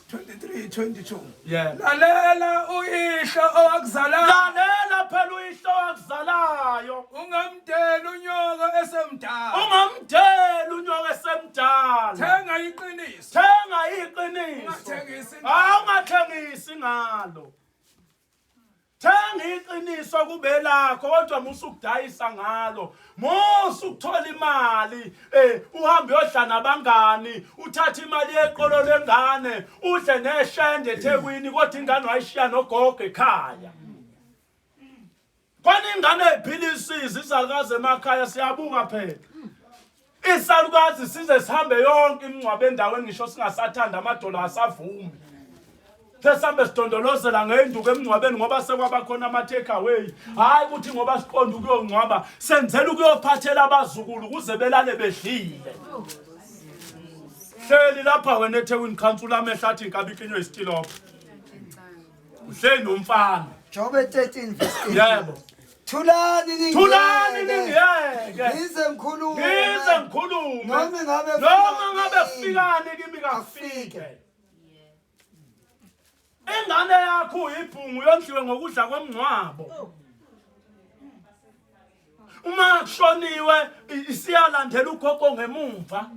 23 22 yeah. Lalela uyihlo owakuzalayo. Lalela phela uyihlo owakuzalayo. Ungamdeli unyoko esemdala. Ungamdeli unyoko esemdala. Thenga iqiniso. Thenga iqiniso. Ungathengisi. Awungathengisi ngalo. Thenga iqiniso kube lakho kodwa musa ukudayisa ngalo. Musa ukuthola imali eh uhambe uyodla nabangani, uthathe imali yeqolo lengane, udle neshende eThekwini kodwa ingane wayishiya nogogo ekhaya. Khona ingane ephila isizi izalukazi emakhaya siyabuka phela. Isalukazi size sihambe yonke imingcwabo endaweni ngisho singasathanda amadola asavumi. Sesihambe sidondolozela ngenduku emngcwabeni ngoba sekwaba khona ama-take away. Hhayi ukuthi ngoba siqonda ukuyongcwaba, senzela ukuyophathela abazukulu ukuze belale bedlile. Hleli lapha wena eThekwini khansula amehlo athi inkabi ikinywe isitilobho. Uhleli nomfana. Jobe 13 verse 8. Yebo. Thulani ningiyeke. Thulani ningiyeke. Ngize ngikhulume. Ngize ngikhulume. Noma ngabe noma ngabe kufikani kufikani kimi kafike. Ingane yakho uyibhungu yondliwe ngokudla komngcwabo. Uma kushoniwe isiyalandela ugogo ngemumva.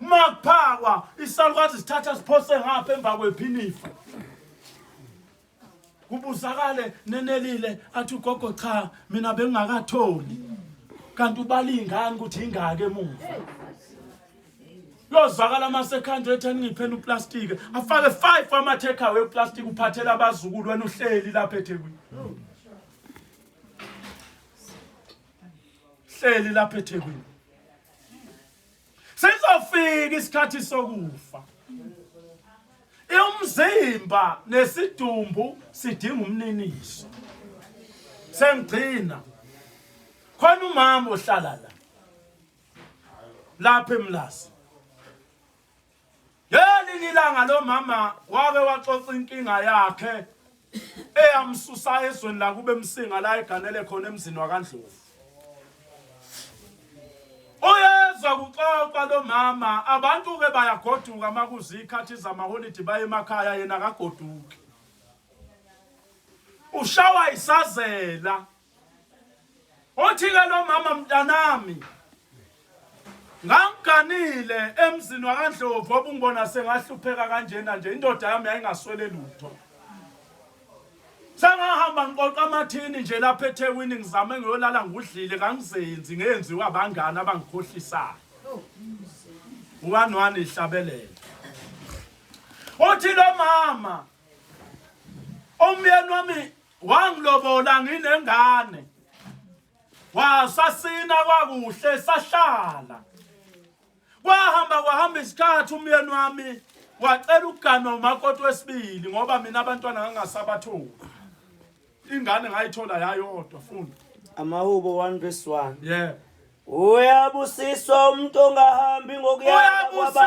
Uma kuphakwa isalukazi sithatha siphose ngapha emva kwephinifa. Kubuzakale nenelile athi ugogo cha mina bengingakatholi. Kanti ubala ingane ukuthi ingaka emuva. Yozwakala amasekhanda ethi angipheni uplastic afake 5 ama take away uplastic uphathela abazukulu wena uhleli lapha eThekwini. Hleli lapha eThekwini. Sizofika isikhathi sokufa. Umzimba nesidumbu sidinga umniniso. Sengigcina. Khona umama ohlala la. Lapha eMlazi. Ngelinye ilanga lo mama wake waxoxa inkinga yakhe eyamsusa ezweni lakube emsinga la eganele khona emzini wakaNdlovu. Uyezwa kuxoxa lo mama abantu ke bayagoduka makuzikhathi zamaholidi baye emakhaya yena akagoduki. Ushawa isazela. Uthi ke lo mama mntanami ngangiganile emzini wakaNdlovu obungibona sengahlupheka kanjena nje indoda yami yayingaswele lutho. Sengahamba ngiqoqa amathini nje lapha eThekwini ngizame ngiyolala ngudlile kangizenzi ngenziwa abangani abangikhohlisayo. One one ihlabelela. Uthi lo mama umyeni wami wangilobola nginengane. Wasasina kwakuhle sahlala. Kwahamba kwahamba isikhathi umyeni wami Wacela ukuganwa umakoti wesibili ngoba mina abantwana ngangasabatholi. Ingane ngayithola yayodwa funda. Amahubo 1 verse 1. Yeah. Uyabusiswa umuntu ongahambi ngokuyala Uyabusiswa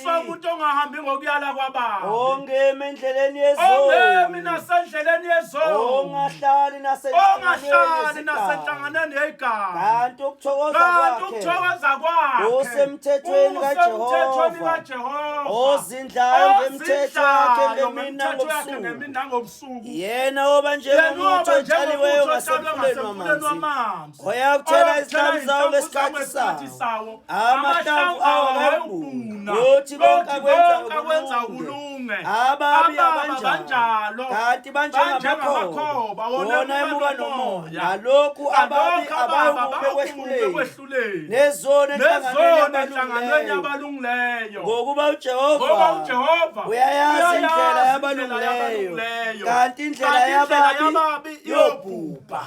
kwababi. umuntu ongahambi ngokuyala kwababi. Ongemi endleleni Ongemi yezoni. nasendleleni yezoni. Ongahlali Ongahlali nasenhlanganweni nasenhlanganweni yegama. Kanti ukuthokoza Kanti kwakhe ukuthokoza kwakhe Kusemthethweni kusemthethweni kaJehova. kaJehova. Ozindlayo ngemithetho yakhe Ozindlayo ngemini ngemithetho yakhe nangobusuku. ngemini nangobusuku. Yena oba Yena njengomuthi oba otshaliweyo njengomuthi otshalwe ngasemfuleni ngasemfuleni wamanzi. wamanzi. Oyakuthela izinhlamvu zawo ngesikhathi sawo. Amahlamvu awo akayikubuna. Kothi konke akwenzayo kulunge. Ababi abanjalo. abanjalo. Kanti banjengamakhoba. Wona emuka nomoya. Nalokhu Nalokhu ababi abayikube ekwehluleni. kwehluleni. Nezoni Nezona enhlanganweni enhlanganweni yabalungileyo. yabalungileyo. Ngokuba Ngoba uJehova uJehova uyayazi indlela uyayazi yabalungileyo. yabalungileyo. Kanti indlela Kanti indlela yababi yababi iyobhubha.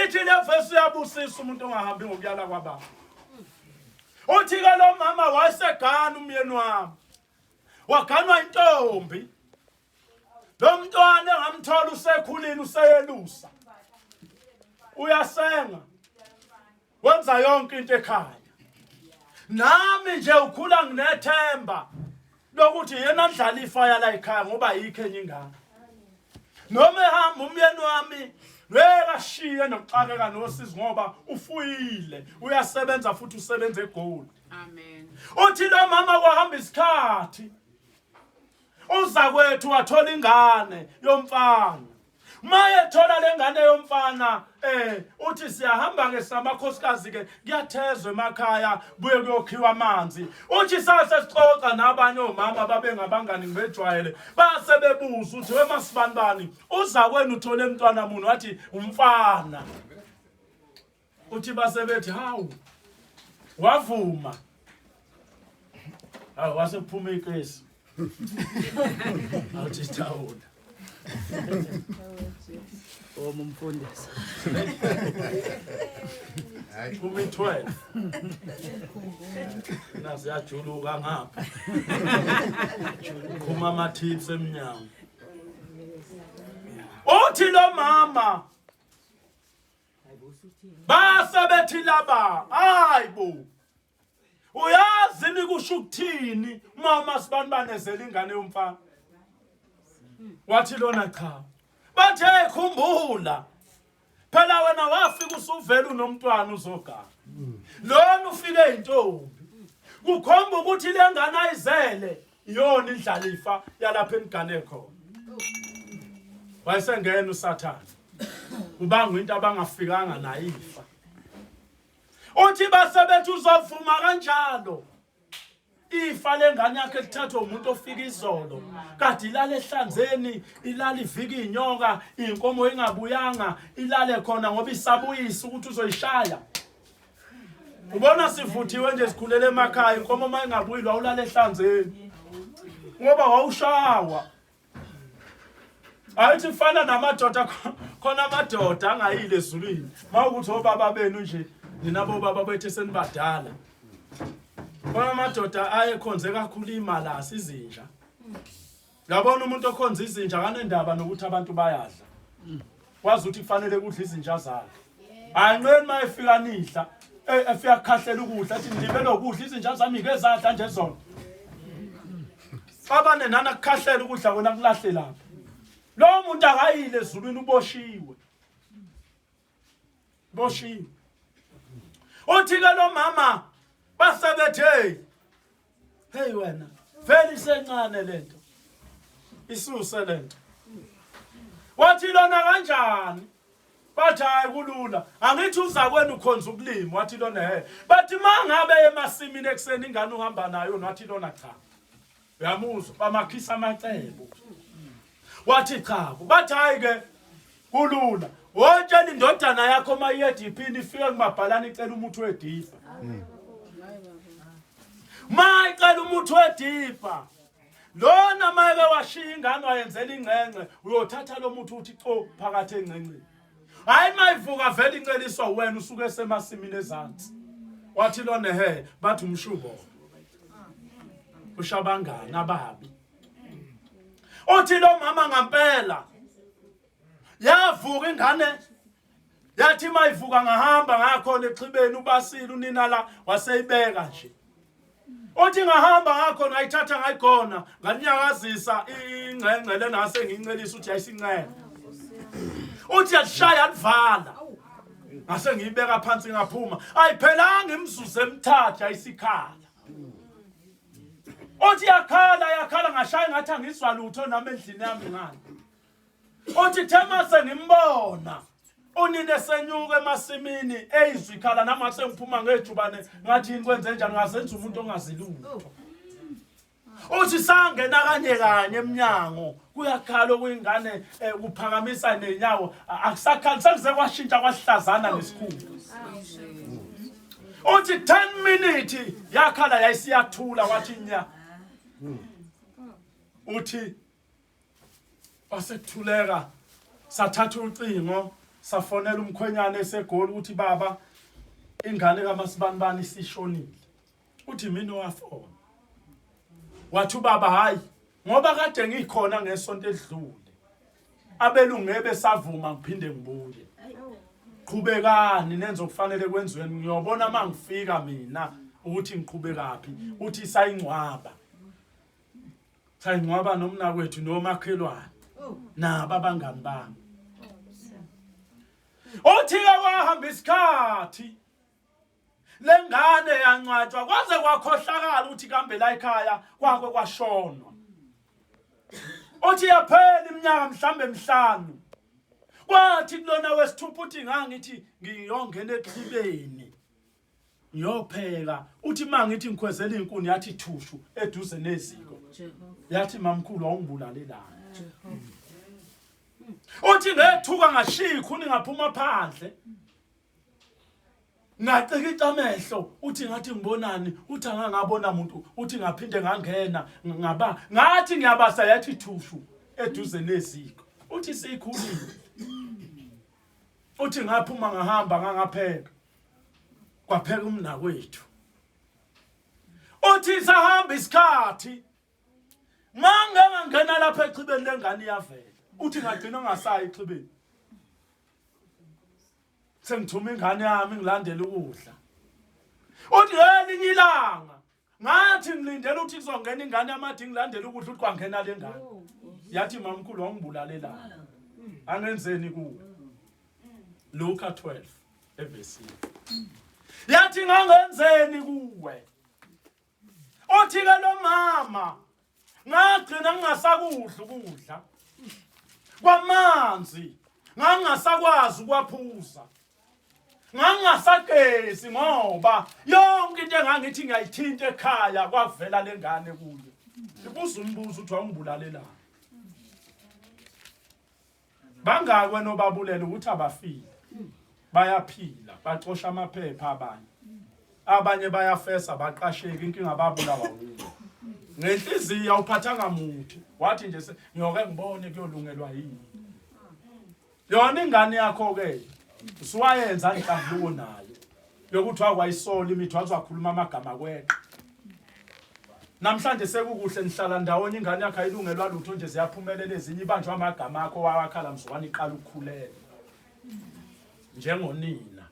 Ithi le verse uyabusisa umuntu ongahambi ngokuyala kwababi. Uthi ke lo mama wayesegana umyeni wami. Waganwa intombi. Lo mntwana engamthola usekhulile useyelusa. Uyasenga. Wenza yonke into ekhaya. Nami nje ukhula nginethemba lokuthi yena ndlala ifa yala ekhaya ngoba ayikho enye ingane. Noma ehamba umyeni wami ngeke ashiye nokuxakeka nosizi ngoba ufuyile uyasebenza futhi usebenza eGoli. Amen. Uthi lo mama kwahamba isikhathi uza kwethu wathola ingane yomfana. Maye thola lengane yomfana uthi siyahamba ke samakhosikazi ke kuyathezwa emakhaya buye kuyokhiwa amanzi. Uthi sase sixoxa nabanye omama babengabangani ngibejwayele base bebuza uthi wemasibanibani uza kwenu uthole umntwana muni wathi umfana. Uthi base bethi hawu wavuma. Hawu wase kuphuma ikesi. Awuthi sithawula. Oma umfundisi. Phuma i-12. Nazi yajuluka ngapha. Phuma ama-tips emnyango. Uthi lo mama base bethi laba hayibo uyazi nikusho ukuthini mama sibanibani ingane yomfana. Wathi lona cha. Bathe khumbula phela wena wafika usuvela unomntwana uzogana. Lona ufike intombi. Kukhomba ukuthi lengane ayizele iyona indlalifa yalapha enigane khona. Wayesengena uSathane. Ubanga into abangafikanga nayo ifa. Uthi basebethi uzovuma kanjalo. Ifa lengane yakhe lithathwa umuntu ofika izolo. Kade ilale ehlanzeni, ilale ivika inyoka, inkomo ingabuyanga, ilale khona ngoba isabuyisa ukuthi uzoyishaya. Ubona sivuthiwe nje sikhulele emakhaya, inkomo mayingabuyilwa ulale ehlanzeni. Ngoba wawushawa. Ayithi kufana namadoda khona amadoda angayile ezulwini. Mawukuthi obaba benu nje nina bobaba bethu senibadala. Khona amadoda ayekhonze kakhulu imalasi izinja. Yabona umuntu okhonza izinja akanendaba nokuthi abantu bayadla. Wazi ukuthi kufanele kudla izinja zakhe. Anqeni mayefika nidla efika kukhahlela ukudla athi ngilibele ukudla izinja zami ke zadla nje zona. Xabane nana kukhahlela ukudla wena kulahle lapha. Lo muntu akayile ezulwini uboshiwe. Boshiwe. Uthi ke lo mama basebethe hey wena vele isencane lento. Isuse lento. Wathi lona kanjani? Bathi hayi kulula. Angithi uza kwenu ukhonza ukulima wathi lona he. Bathi mangabe emasimini ekseni ingane uhamba nayo wathi lona cha. Uyamuzwa bamakhisa amacebo. Wathi cha. Bathi hayi ke kulula. Wotshela indodana yakho mayiye ediphini ifike kumabhalane icela umuthi wedipha. Mayicela umuthi wedipha. Lona mayeke washiya ingane wayenzela ingcengce uyothatha lo muthi uthi co phakathi engcengceni. Hayi mayivuka vele inceliswa wena usuke esemasimini ezansi. Wathi lona he bathi umshubo. Usho abangani ababi. Uthi lo mama ngampela yavuka ingane yathi mayivuka ngahamba ngakhona exhibeni ubasile unina la waseyibeka nje. Uthi ngahamba ngakho ngayithatha ngayigona nganyakazisa ingcengce lena ngincelisa ukuthi yayisincele. Uthi yashaya alivala. Ngase ngiyibeka phansi ngaphuma. Ayiphelanga imizuzu emithathu yayisikhala. Uthi yakhala yakhala ngashaya ngathi angizwa lutho nami endlini yami ngani. Uthi thema sengimbona unina esenyuka emasimini eyizwa ikhala nami ngase ngiphuma ngejubane ngathi yini kwenze njani ngazenza umuntu ongazi lutho. Uthi sangena kanye kanye emnyango kuyakhala okuyingane eh, kuphakamisa nenyawo akusakhali sekuze kwashintsha kwahlazana nesikhulu. Uthi 10 minutes yakhala yayisiyathula wathi nya. Uthi wasekuthuleka sathatha ucingo safonela umkhwenyana esegoli ukuthi baba ingane kaMasibanibani isishonile. Uthi mina owafona. Wathi ubaba hayi ngoba kade ngikhona ngesonto edlule. Abelungu ngeke besavuma ngiphinde ngibuye. Qhubekani nenze okufanele kwenziwe ngiyobona mangifika mina ukuthi ngiqhubekaphi uthi sayingcwaba. Sayingcwaba nomnakwethu nomakhelwane. Nabo abangani bami. Uthi ke wahamba isikhathi lengane yancwatshwa kwaze kwakhohlakala ukuthi kambe la ekhaya kwakwe kwashonwa uthi yaphela iminyaka mhlambe emihlanu kwathi kulona wesithupha uthi ngangithi ngiyongena exhibeni ngiyopheka uthi uma ngithi ngikhwezela iy'nkuni yathi thushu eduze neziko yathi mamkhulu awungibulalelani uthi ngethuka ngashiya ikhuni ngaphuma phandle Ngacikica amehlo uthi ngathi ngibonani uthi angangabona muntu uthi ngaphinde ngangena ngaba ngathi ngiyabasa yathi thushu eduze neziko uthi sikhulile uthi ngaphuma ngahamba ngangapheka kwapheka umnakwethu uthi sahamba isikhathi mangengangena lapha exhibeni lengane iyavela uthi ngagcina ngasayi exhibeni sengithuma ingane yami ngilandela ukudla uthi ngelinye ilanga ngathi ngilindele ukuthi kuzongena ingane yamadi ngilandela ukudla ukuthi kwangena le ngane yathi mamkhulu wangibulalelana angenzeni kuwe Luka 12 evesini yathi ngangenzeni kuwe Uthi ke lo mama ngagcina ngingasakudla ukudla kwamanzi ngangingasakwazi ukwaphuza ngangingasagezi ngoba yonke into engangithi ngiyayithinta ekhaya kwavela lengane kuyo ibuza umbuzo uthi wawungibulalelani Bangaki wena obabulela ukuthi abafile? Bayaphila, bacosha amaphepha abanye. Abanye bayafesa baqasheki inkinga babulawa wuwe. Ngenhliziyo awuphathanga muthi. Wathi nje ngiyoke ngibone kuyolungelwa yini. Yona ingane yakho ke usuwayenza inhlambuluko nayo yokuthi wakwayisola imithi waze wakhuluma amagama kweqa. Namhlanje sekukuhle nihlala ndawonye ingane yakho ayilungelwa lutho nje ziyaphumelela ezinye ibanjwa amagama akho wawakhala mzukwane iqala ukukhulela njengonina.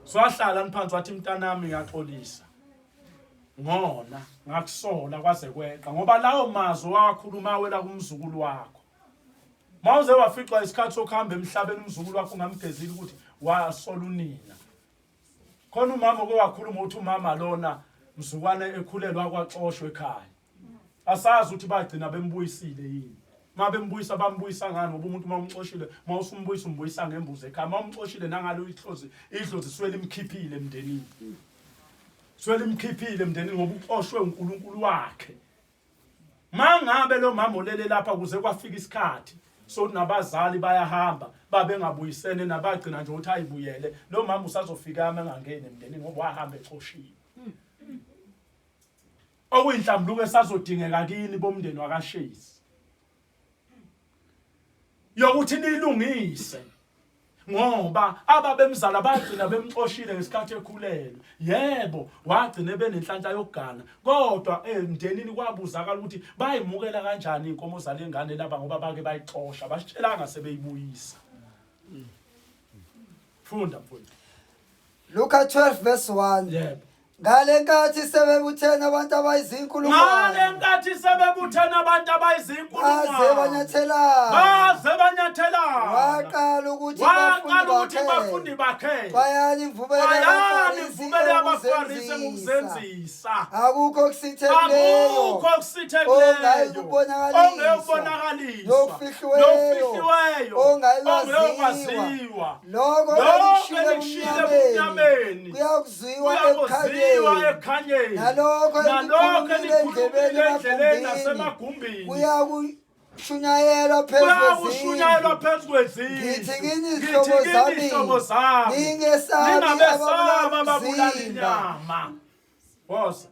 Swahlala niphansi wathi mntanami ngiyaxolisa. Ngona ngakusola kwaze kweqa ngoba lawo mazwi wakhuluma awela kumzukulu wakho. Mawuze waficwa isikhathi sokuhamba emhlabeni umzukulu wakho ungamgezile ukuthi wasola unina. Khona umama oke wakhuluma ukuthi umama lona mzukwane ekhulelwa kwaxoshwa ekhaya. Asazi ukuthi bagcina bembuyisile yini. Uma bembuyisa bambuyisa ngani ngoba umuntu uma umxoshile uma usumbuyisa umbuyisa ngembuzi ekhaya. Uma umxoshile nangalo ihlozi idlozi suke limkhiphile emndenini. Suke limkhiphile emndenini ngoba uxoshwe uNkulunkulu wakhe. Mangabe lo mama olele lapha kuze kwafika isikhathi so nabazali bayahamba babengabuyisene nabagcina nje ukuthi ayibuyele lo mama usazofika ama engangeni emndenini ngoba wahamba exoshiwe okuyinhlambuluko esazodingeka kini bomndeni wakaShezi yokuthi nilungise. Ngoba ababemzala bagcina bemxoshile ngesikhathi ekhulelwe. Yebo, wagcina ebenenhlanhla yokugana. Kodwa emndenini kwabuzakala ukuthi bayimukela kanjani inkomo zalengane laba ngoba bake bayixosha, basitshelanga sebeyibuyisa. Funda mfowethu. Luka 12 verse 1. Yebo. Ngale nkathi sebebuthene abantu abayizinkulungwane. Ngale nkathi sebebuthene abantu abayizinkulungwane. Baze banyathelana. Baze banyathelana. Waqala ukuthi Waqala ukuthi bafundi bakhe. Bayani imvubelo Bayani imvubelo yabaFarisi ngokuzenzisa. Akukho okusithekleyo. Akukho okusithekleyo. Ongayikubonakaliswa. Nokufihliweyo. Nokufihliweyo. Ongayikwaziwa. Lokho Lokho enikushilo enikushilo ebumnyameni ebumnyameni kuyakuzwiwa kuyakuzwiwa ekukhanyeni. ekukhanyeni. Nalokho Nalokho enikukhulumile enikukhulumile endlebeni endleleni emagumbini nasemagumbini kuyakushunyayelwa phezu kuyakushunyayelwa kwezindlu. phezu kwezindlu. Ngithi kini Ngithi zihlobo kini zami, zihlobo zami, ningesabi ningabesabi ababulala ababulala umzimba. inyama. Woza.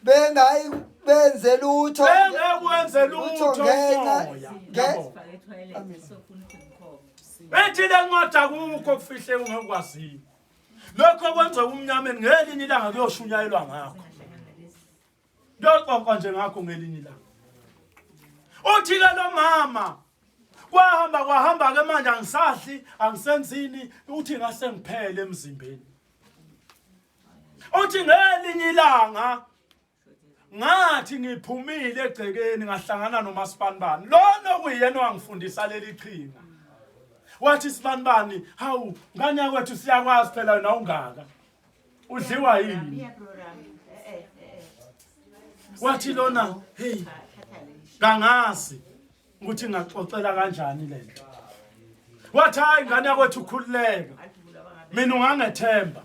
Bengayi benze lutho Bengekwenze lutho ngenxa umoya. nge- Yabo. Ethi le ncwadi akukho okufihle ungekwaziyo. Lokho kwenzeka umnyameni ngelinye ilanga kuyoshunyayelwa ngakho. Kuyoxoxwa nje ngakho ngelinye ilanga. Uthi ke lo mama kwahamba kwahamba ke manje angisadli angisenzini uthi ngase ngiphele emzimbeni. Uthi ngelinye ilanga ngathi ngiphumile egcekeni ngahlangana noMasibanibani lona okuyena owangifundisa leli qhinga. Wathi Sibanibani, hawu ngane yakwethu siyakwazi phela wena ungaka. Udliwa yini? Wathi lona, hey kangazi ukuthi ngaxoxela kanjani lento. Wathi hayi ngane yakwethu khululeka. Mina ungangethemba.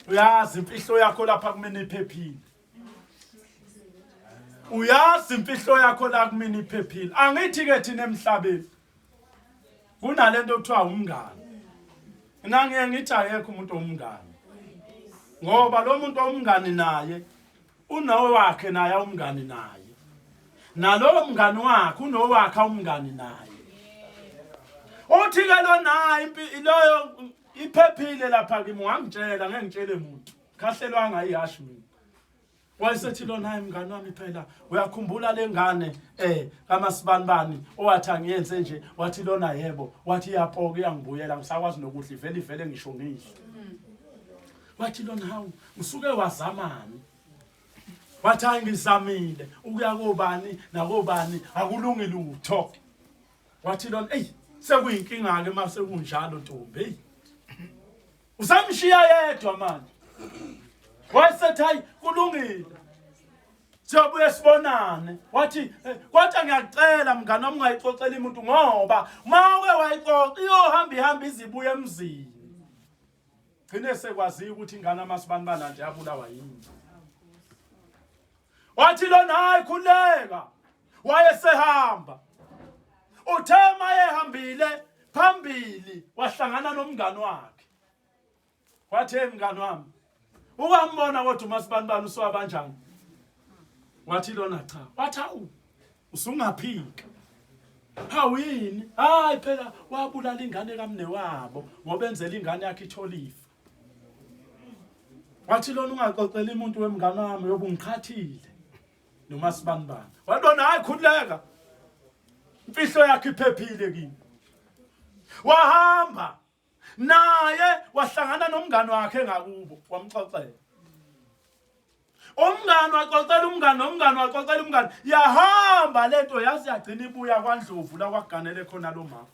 Uyazi imfihlo yakho lapha kumina iphephile. Uyazi imfihlo yakho la kumina iphephile. Angithi ke thina emhlabeni kunalento okuthiwa umngani. Mina ngiye ngithi akekho umuntu omngani. Ngoba lo muntu omngani naye unowakhe naye umngani naye. Nalowo mngani wakhe unowakhe umngani naye. Uthi ke lo naye loyo iphephile lapha kimi wangitshela ngeke ngitshele muntu. Khahlelwanga ihashi mina. Wayesethi lona hayi mngani wami phela uyakhumbula lengane kaMasibanibani owathi angiyenze nje wathi lona yebo wathi iyapoka iyangibuyela ngisakwazi nokudla ivele ivele ngisho ngidle. Wathi lona hawu usuke wazamani? Wathi hayi ngizamile ukuya kobani nakobani akulungi lutho. Wathi lona eyi sekuyinkinga ke mase kunjalo ntombi hey. Usamshiya yedwa manje. Wayesethi hayi kulungile. Siyobuye sibonane. Wathi kodwa ngiyakucela mngani wami ungayixoxeli umuntu ngoba mawuke wayixoxa iyohamba ihamba izibuye emzini. Gcine sekwaziyo ukuthi ingane aMasibanibani nje yabulawa yini. Wathi lona hayi khuleka. Wayesehamba. Uthe mayehambile phambili wahlangana nomngani wakhe. Wathi hey mngani wami ukambona kodwa uMasibanibani usuwabanjani? Wathi lona cha. Wathi awu usungaphika. Hawu yini? Hayi phela wabulala ingane kamnewabo ngoba enzela ingane yakhe ithole ifa. Wathi lona ungaxoxeli umuntu wemngane wami yobe ungiqhathile noMasibanibani. Wathi lona hayi khululeka. Imfihlo yakhe iphephile kimi. Wahamba naye wahlangana nomngane wakhe ngakubo wamxoxela. Umngane waxoxela umngane nomngane waxoxela umngane yahamba lento yazi yagcina ibuya kwaNdlovu la kwaganele khona lo mama.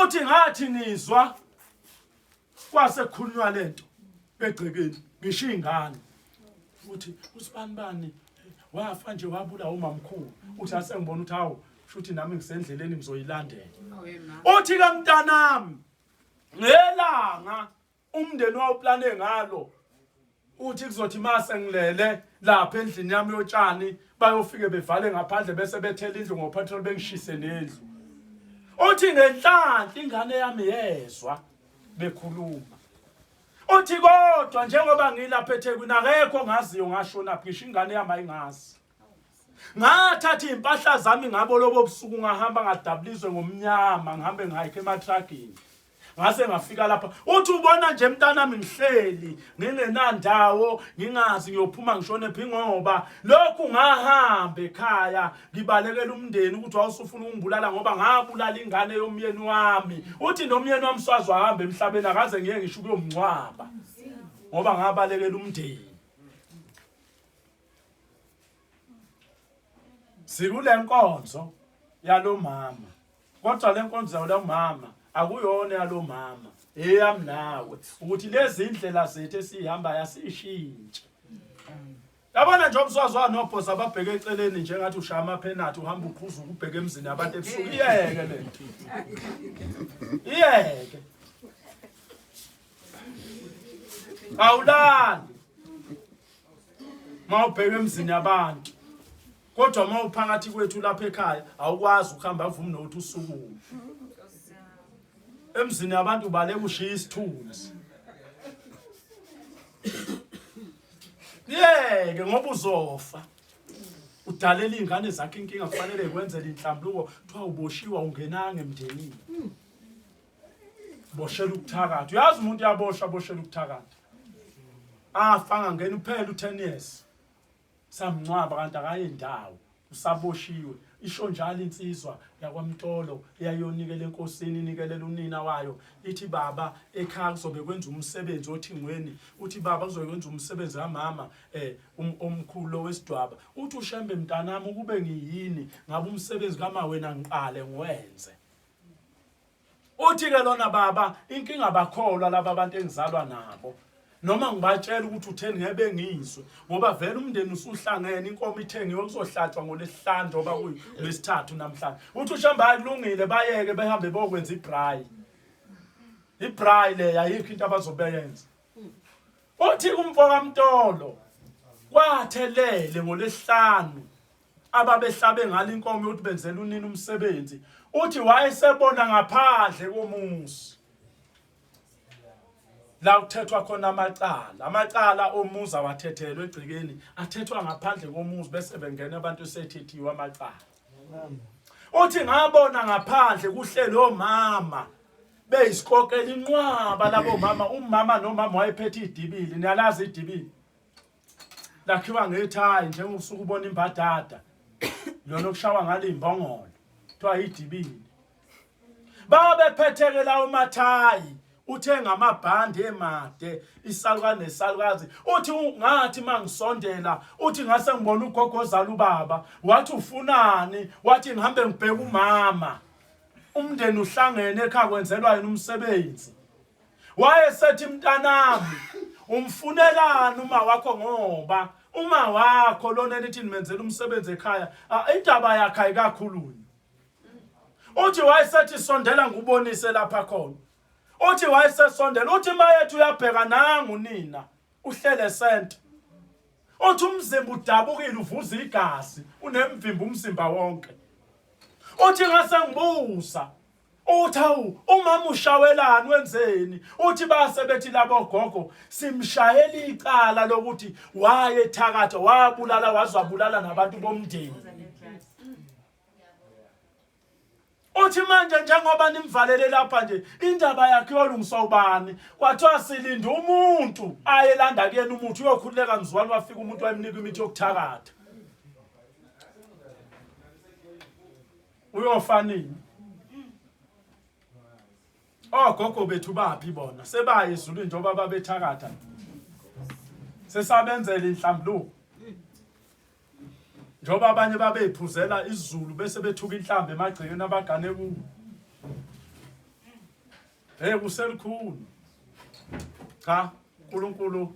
Uthi ngathi ngizwa kwase kukhulunywa lento egcekeni ngisho ingane uthi usibanibani wafa nje wabula umamkhulu uthi asengibona ukuthi hawu shuthi nami ngisendleleni ngizoyilandela. Uthi ke mntanami ngelanga umndeni wawuplane ngalo uthi kuzothi mase ngilele lapha endlini yami yotshani bayofike bevale ngaphandle bese bethela indlu ngopetrol bengishise nendlu. Uthi ngenhlanhla ingane yami yezwa bekhuluma. Uthi kodwa njengoba ngilapha eThekwini akekho ongaziyo ngashona phi ngisho ingane yami ayingazi. Ngathatha iy'mpahla zami ngabo lobo busuku ngahamba ngadabulizwe ngomnyama ngihambe ngihayikhe ematragini. Ngase ngafika lapha uthi ubona nje mntanami ngihleli ngingenandawo ngingazi ngiyophuma ngishone phi ngoba lokhu ngahamba ekhaya ngibalekela umndeni ukuthi wawusufuna ukungibulala ngoba ngabulala ingane yomyeni wami uthi nomyeni wami swazi wahamba emhlabeni akaze ngiye ngisho ukuyomngcwaba ngoba ngabalekela umndeni Sikule nkonzo yalomama. Kodwa le nkonzo yalomama akuyona yalomama. Eyami nawe ukuthi lezi indlela zethu esihamba yasishintshe. Yabona nje umswazi wanobhosa ababheke eceleni njengathi ushaya amaphenathi uhamba uqhuza ukubheka emzini abantu ebusuku iyeke lento. Iyeke. Awulali. Mawubheka emzini yabantu. Kodwa uma uphakathi kwethu lapha ekhaya awukwazi ukuhamba avumi nokuthi usukume. Emzini yabantu ubaleka ushiya isithunzi. Yeke ngoba uzofa. Udalela izingane zakhe inkinga kufanele kwenzele inhlambuluko kuthiwa uboshiwa ungenanga emndenini. Boshela ukuthakatha. Uyazi umuntu uyaboshwa boshela ukuthakatha. Afa ngangena uphela u10 years. Samncwaba kanti akaye ndawo. Usaboshiwe. Isho njalo insizwa yakwaMtolo eyayonikela enkosini inikelela unina wayo ithi baba ekhaya kuzobe kwenza umsebenzi othingweni uthi baba kuzobe kwenza umsebenzi kamama eh um, omkhulu wesidwaba uthi ushembe mntanami ukube ngiyini ngabe umsebenzi kama wena ngiqale ngiwenze Uthi ke lona baba inkinga bakholwa laba abantu engizalwa nabo. Noma ngibatshela ukuthi utheni ngeke bengizwe ngoba vele umndeni usuhlangene inkomo ithengiwe kuzohlatshwa ngolesihlanu njengoba kuyilwesithathu namhlanje. Uthi ushamba hayi kulungile bayeke behambe bokwenza ibraai. Ibraai le ayikho into abazobeyenza. Uthi kumfo kaMtolo kwathelele ngolesihlanu ababehlabe ngalo inkomo yokuthi benzela unina umsebenzi uthi wayesebona ngaphandle komuzi la kuthethwa khona amacala amacala omuzi awathethelwe egcekeni athethwa ngaphandle komuzi bese bengena abantu sethethiwe amacala uthi ngabona ngaphandle kuhleli omama beyisikokela inqwaba labo mama umama nomama wayephethe idibili niyalazi idibili lakhiwa ngethayi njengokusuka ubona imbadada lona okushawa ngalo imbongolo kuthiwa idibili babephetheke lawo mathayi uthe ngamabhandi emade isalukazi nesalukazi uthi ngathi mangisondela uthi ngase ngibona ugogo ozala ubaba wathi ufunani wathi ngihambe ngibheke umama umndeni uhlangene ekhaya kwenzelwa yena umsebenzi Wayesethi mntanami umfunelani uma wakho ngoba uma wakho lona elithi nimenzela umsebenzi ekhaya indaba yakhe ayikakhulunywa. Uthi wayesethi sondela ngubonise lapha khona. Uthi wayesesondela uthi mayethu uyabheka nangu nina uhlele sent. Uthi umzimba udabukile uvuza igazi unemvimba umzimba wonke. Uthi ngase ngibuza Uthi awu umama ushawelani wenzeni? Uthi base bethi labo gogo simshayela icala lokuthi wayethakatha wabulala wazwabulala nabantu bomndeni. Uthi manje njengoba nimvalele lapha nje indaba yakhe yolungiswa ubani? Kwathiwa silinda umuntu ayelanda kuyena umuthi uyokhululeka mzwane wafika umuntu wayemnika imithi yokuthakatha. Uyofa nini? Ogogo bethu baphi bona? Sebaye ezulwini njengoba babethakatha. Sesabenzela inhlambuluko. Njengoba abanye babeyiphuzela izulu bese bethuka inhlambi emagcekeni abagane kuwo. Hey kuselikhulu. Cha, uNkulunkulu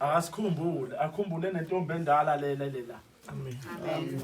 akasikhumbule, akhumbule nentombi endala lele lela. Amen. Amen.